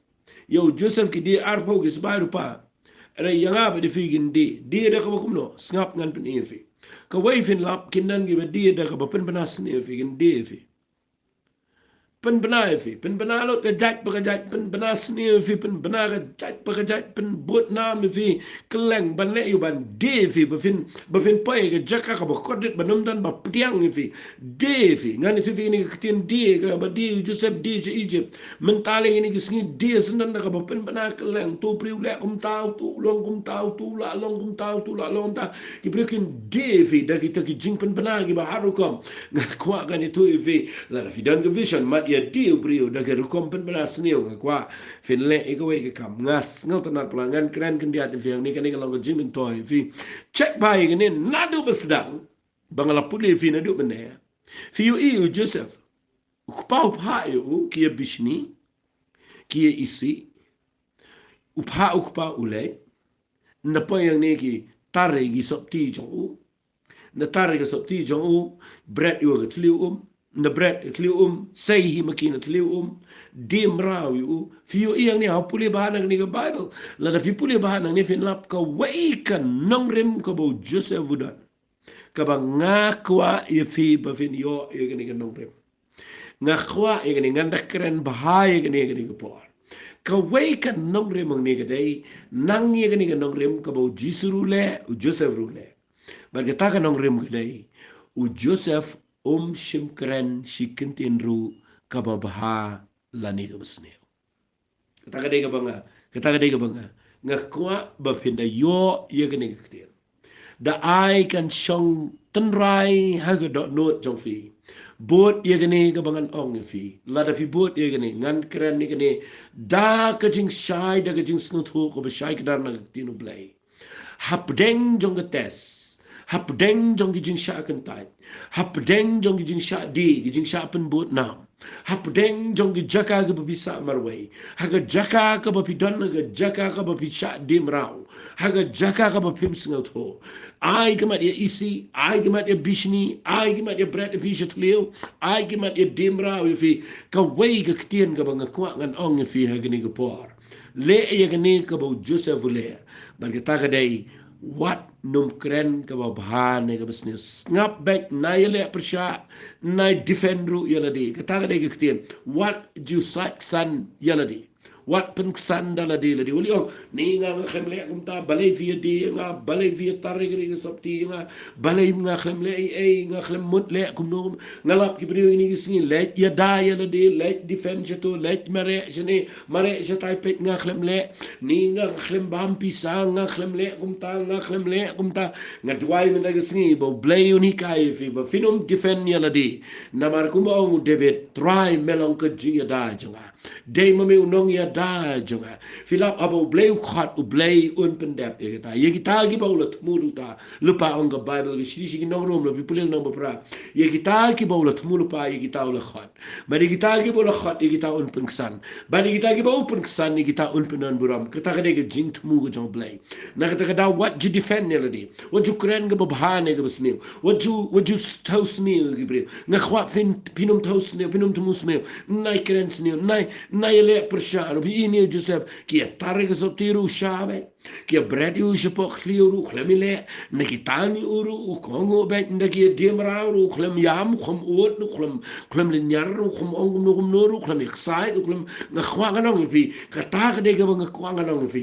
Ïa u Joseph ki die arphew ki sbai rupa. Hynrei ïa nga bad ïa phi kin die. Die da kaba kumno? Sngap, ngan pyni ïa phi. Kawei, phin lap, kin don kiba die da kaba pynbna sniew ïa phi, kin die ïa phi. Pynbna ïa phi, pynbna lut ka jait pa ka jait, pynbna sniew ïa phi, pynbna ka jait pa ka jait, pynbud nam ïa phi, kylleng ban leh ïa u ban die ïa phi, ba phin, ba phin poi ha ka jaka kaba kordit, ban ym don ba pdiang ïa phi. Die ïa phi. Ngan ïathuh ïa phi kane ka ktien die, kaba die ïa u Joseph, die sha Egypt. Mynta lei kine ki sngi die syndon da kaba pynbna kylleng. Uto u briew leh kumta, uto u long kumta, uto u lah long kumta, uto u lah long kumta. Ki briew kin die ïa phi da kita ki jingpynbna kiba har rukom. Nga kwah ngan ïathuh ïa phi, lada phi don ka vision, mad ïa die u briew da ka rukom pynbna sniew. Nga kwah phin leh ïa kawei ka kam. Nga sngewtynnat palat, ngan kren khyndiat ïa phi hangne, kane ka long ka jingmyntoi ïa phi. Check bha ïa kane naduh ba sdang, ba nga la pule ïa phi naduh mynne. Phi ïohi u Joseph, u kpa u phah ïa u, ki ïa bishni, ki ïa isih. U phah u kpa u leit. Ynda poi hangne ki tar ïa ki sopti jong u. Ynda tar ïa ki sopti jong u, bret ïa u ha ka thliew um. Ynda bret ïa ka thliew um, sei hi ma ki na thliew um. Die mraw ïa u. Phi ïohi hangne, ha pule bha na kane ka Baibl. Lada phi pule bha na hangne phin lap kawei ka nongrim kaba u Joseph u don. kaba nga kwah ïa phi ba phin ïoh ïa kane ka nongrim. Nga kwah ïa kane, ngan da kren bha ïa kane, kane ka por. Kawei ka nongrim hangne ka dei, nang ïa kane ka nongrim kaba u Jisu ruh u leh, u Joseph ruh u leh. Bad kata ka nongrim ka dei, u Joseph um shym kren shi kyntien ruh kaba bha lane kaba sniew. Kata ka dei kaba nga, kata ka dei kaba nga, nga kwah ba phin da ïoh ïa kane ka ktien. Da ai kan shong tynrai ha ka dohnud jong phi. Bud ïa kane kaba ngan ong ïa phi. Lada phi bud ïa kane, ngan kren ïa kane da ka jingshai, da ka jingsngewthuh kaba shai kdar na ka ktien U Blei. Hapdeng jong ka test, hapdeng jong ki jingshah kyntait, hapdeng jong ki jingshah die, ki jingshah pynbud nam, hapdeng jong ki jaka kaba phi sah marwei, ha ka jaka kaba phi don, ha ka jaka kaba phi shah die mraw, ha ka jaka kaba phim sngewthuh, ai khmat ïa isi, ai khmat ïa bishni, ai khmat ïa bret ïa phi sha thliew, ai khmat ïa die mraw ïa phi. Kawei ka ktien kaba nga kwah ngan ong ïa phi ha kane ka por. Leh ïa kane kaba u Joseph u leh. Bad kata ka dei, wat nym kren kaba bha ne kaba sniew. Sngap beit, nai ïaleh pyrshah, nai defend ruh ïa lade. Kata ka dei ka ktien. Wat ju sait ksan ïa lade. Wat pynksan da lade lade. Wat leh ong, ni nga, nga khlem leh kumta, balei phi ïa die ïa nga, balei phi ïa tar ïa kane ka sopti ïa nga, balei nga khlem leh ei ei, nga khlem mut leh kumno, nga lap ki briew ïa kine ki sngi, leit ïada ïa lade, leit defend shato, leit mareh shane, mareh shatai, peit nga khlem leh, ni nga khlem bam pisa, nga khlem leh kumta, nga khlem leh kumta. Nga duwai mynta ka sngi ba U Blei un hikai ïa phi ba phin ym defend ïa lade. Namar kumba ong u David, Trai me long ka jingïada jong nga. Dei ma me u nongïada jong nga. Phi lap haba U Blei u khot, U Blei un pyndep ïa kita. Ïa kita kiba u la thmu lypa, lypa ong ka Baibl, ka shithi sha ki nong Rom, la phi pule lynnong ba phra. Ïa kita kiba u la thmu lypa, ïa kita u la khot. Bad ïa kita kiba u la khot, ïa kita un pynksan. Bad ïa kita kiba u pynksan, ïa kita un pyndonburom. Kata ka dei ka jingthmu ka jong U Blei. Na kata ka daw wat ju defend ïa lade. Wat ju kren kaba bha ne kaba sniew. Wat ju, wat ju thew sniew ïa ki briew. Nga kwah phin, phin ym thew sniew, phin ym thmu sniew. Nai kren sniew, nai, nai ïaleh pyrshah ruh. Phi i ne u Joseph, ki ïatar ïa ka sopti ruh u shah beit. Ki ïabret ïa u shapoh thliew ruh u khlem ïaleh. Na ki tan ïa u ruh u kohnguh beit. Na ki ïa die mraw ruh u khlem ïam, u khlem ud, u khlem, u khlem lynñiar, u khlem ong kumno kumno ruh, u khlem ïaksaid, u khlem, nga kwah ngan ong ïa phi. Kata ka dei kaba nga kwah ngan ong ïa phi.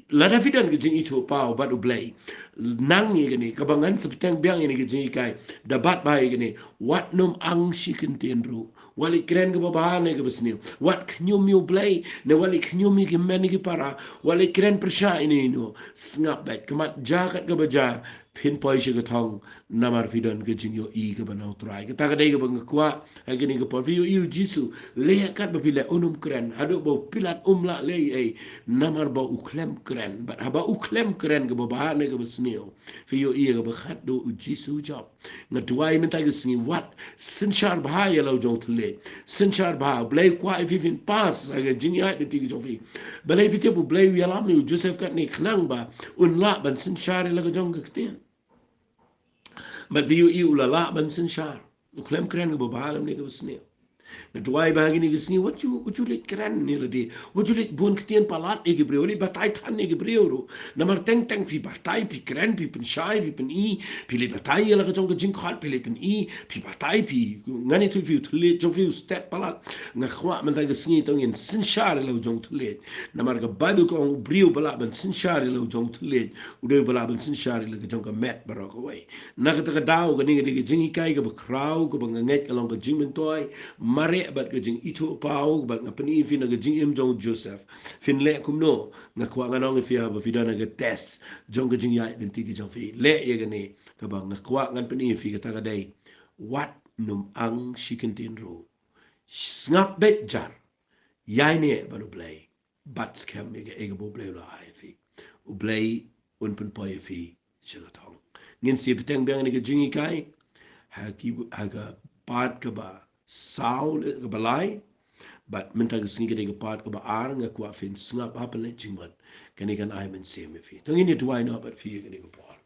Lada phi don ka jingithuhpaw bad U Blei, nang ïa kane, kaba ngan sa bteng biang ïa kane ka jinghikai, da bat bha ïa kane, wat nym ang shi kyntien ruh, wat leit kren kaba bha ne kaba sniew, wat khñium ïa U Blei, ne wat leit khñium ïa ki hynmen ki para, wat leit kren pyrshah ïa ino ino, sngap beit, khmat ja kat kaba ja, phin poi sha ka thong, namar phi don ka jingïohi kaba na U Trai. Kata ka dei kaba nga kwah, ha kane ka por, phi ïohi u Jisu, leh kat ba phi leh un ym kren, haduh ba u Pilat um lah leh ei ei, namar ba u khlem kren, bad haba u khlem kren kaba bha ne kaba sniew, phi ïohi kaba khatduh u Jisu u jop. Nga duwai mynta ka sngi wat synshar bha ïa la u jong u thylliej. Synshar bha, U Blei u kwah ïa phi phin pass ha ka jingïaid lynti ka jong phi. Balei phi tip U Blei u ïalam ïa u Joseph katne? Khnang ba un lah ban synshar ïa la ka jong ka ktien. Bad phi ïohi u la lah ban synshar. U khlem kren kaba bha lymne kaba sniew. Nga duwai ba ha kine ki sngi wat ju, wat ju leit kren ïa lade. Wat ju leit bun ktien palat ïa ki briew, wat leit batai than ïa ki briew ruh. Namar teng teng phi batai, phi kren, phi pynshai, phi pyni, phi leit batai ïa la ka jong ka jingkhot, phi leit pyni, phi batai, phi, ngan ïathuh ïa phi, u thylliej jong phi u stet palat. Nga kwah mynta ka sngi to ngin synshar ïa la u jong u thylliej. Namar ka Baibl ka ong u briew ba lah ban synshar ïa la u jong u thylliej, u dei uba lah ban synshar ïa la ka jong ka met baroh kawei. Na kata ka daw, kane ka dei ka jinghikai kaba khraw, kaba nga ngeit ka long ka jingmyntoi, mareh bad ka jingithuhpaw, bad nga pyni ïa phi na ka jingim jong u Joseph. Phin leh kumno, nga kwah ngan ong ïa phi haba phi don ha ka test jong ka jingïaid lynti ka jong phi. Leh ïa kane, kaba nga kwah ngan pyni ïa phi kata ka dei, wat nym ang shi kyntien ruh. Sngap beit jar. Ïaineh bad U Blei. Bat skhem ïa kaei kaba U Blei u la ai ïa phi. U Blei un pynpoi ïa phi sha ka thong. Ngin sa bteng biang ïa kane ka jinghikai ha ki, ha ka part kaba saw, kaba lai. Bad mynta ka sngi ka dei ka part kaba ar, nga kwah phin sngap ha, pynleit jingmut. Kane kan ai mynsiem ïa phi. To ngin ïa duwai noh bad phi ïa kane ka por.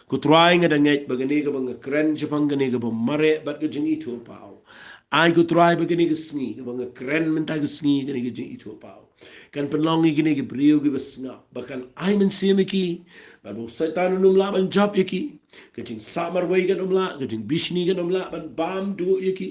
Ko Trai, nga da ngeit ba kane kaba nga kren shaphang kane kaba mareh bad ka jingithuhpaw, ai ko Trai ba kane ka sngi kaba nga kren mynta ka sngi kane ka jingithuhpaw kan pynlong ïa kine ki briew kiba sngap, ba kan ai mynsiem ïa ki, bad ba u Soitan un ym lah ban jop ïa ki. Ka jingsah marwei kan ym lah, ka jingbishni kan ym lah ban bam duh ïa ki.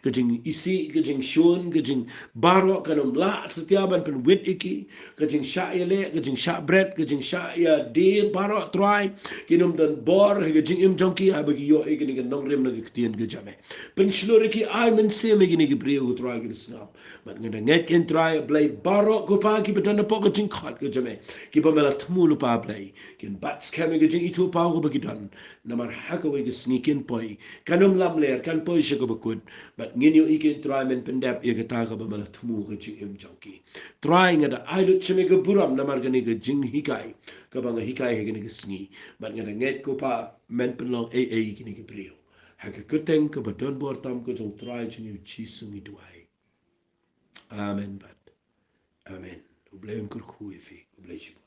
Ka jingisih, ka jingshun, ka jing baroh kan ym lah satia ban pynwit ïa ki. Ka jingshah ïaleh, ka jingshah bret, ka jingshah ïadir baroh Trai, kin ym don bor ha ka jingim jong ki haba ki ïoh ïa kane ka nongrim na ka ktien ka jong me. Pynshlur ïa ki, ai mynsiem ïa kine ki briew ko Trai kiba sngap. Bad nga da ngeit ko Trai Blei baroh ko Pa kiba don hapoh ka jingkhot ka jong me, kiba me la thmu lypa Blei, kin bat skhem ïa ka jingithuhpaw kaba ki don. Namar ha kawei ka sngi kin poi, kan ym lamler, kan poi sha kaba kut. Bad ngin ïohi ko Trai men pyndep ïa kata kaba me la thmu ha ka jingim jong ki. Trai nga da ai lut sha me ka burom namar kane ka jinghikai kaba nga hikai ha kane ka sngi. Bad nga da ngeit ko Pa men pynlong ei ei ïa kine ki briew, ha ka kyrteng kaba don bor tam ka jong u Trai jong ngi u Jisu ngi duwai. Amen bad amen. U Blei un kyrkhu ïa phi, U Blei shibun.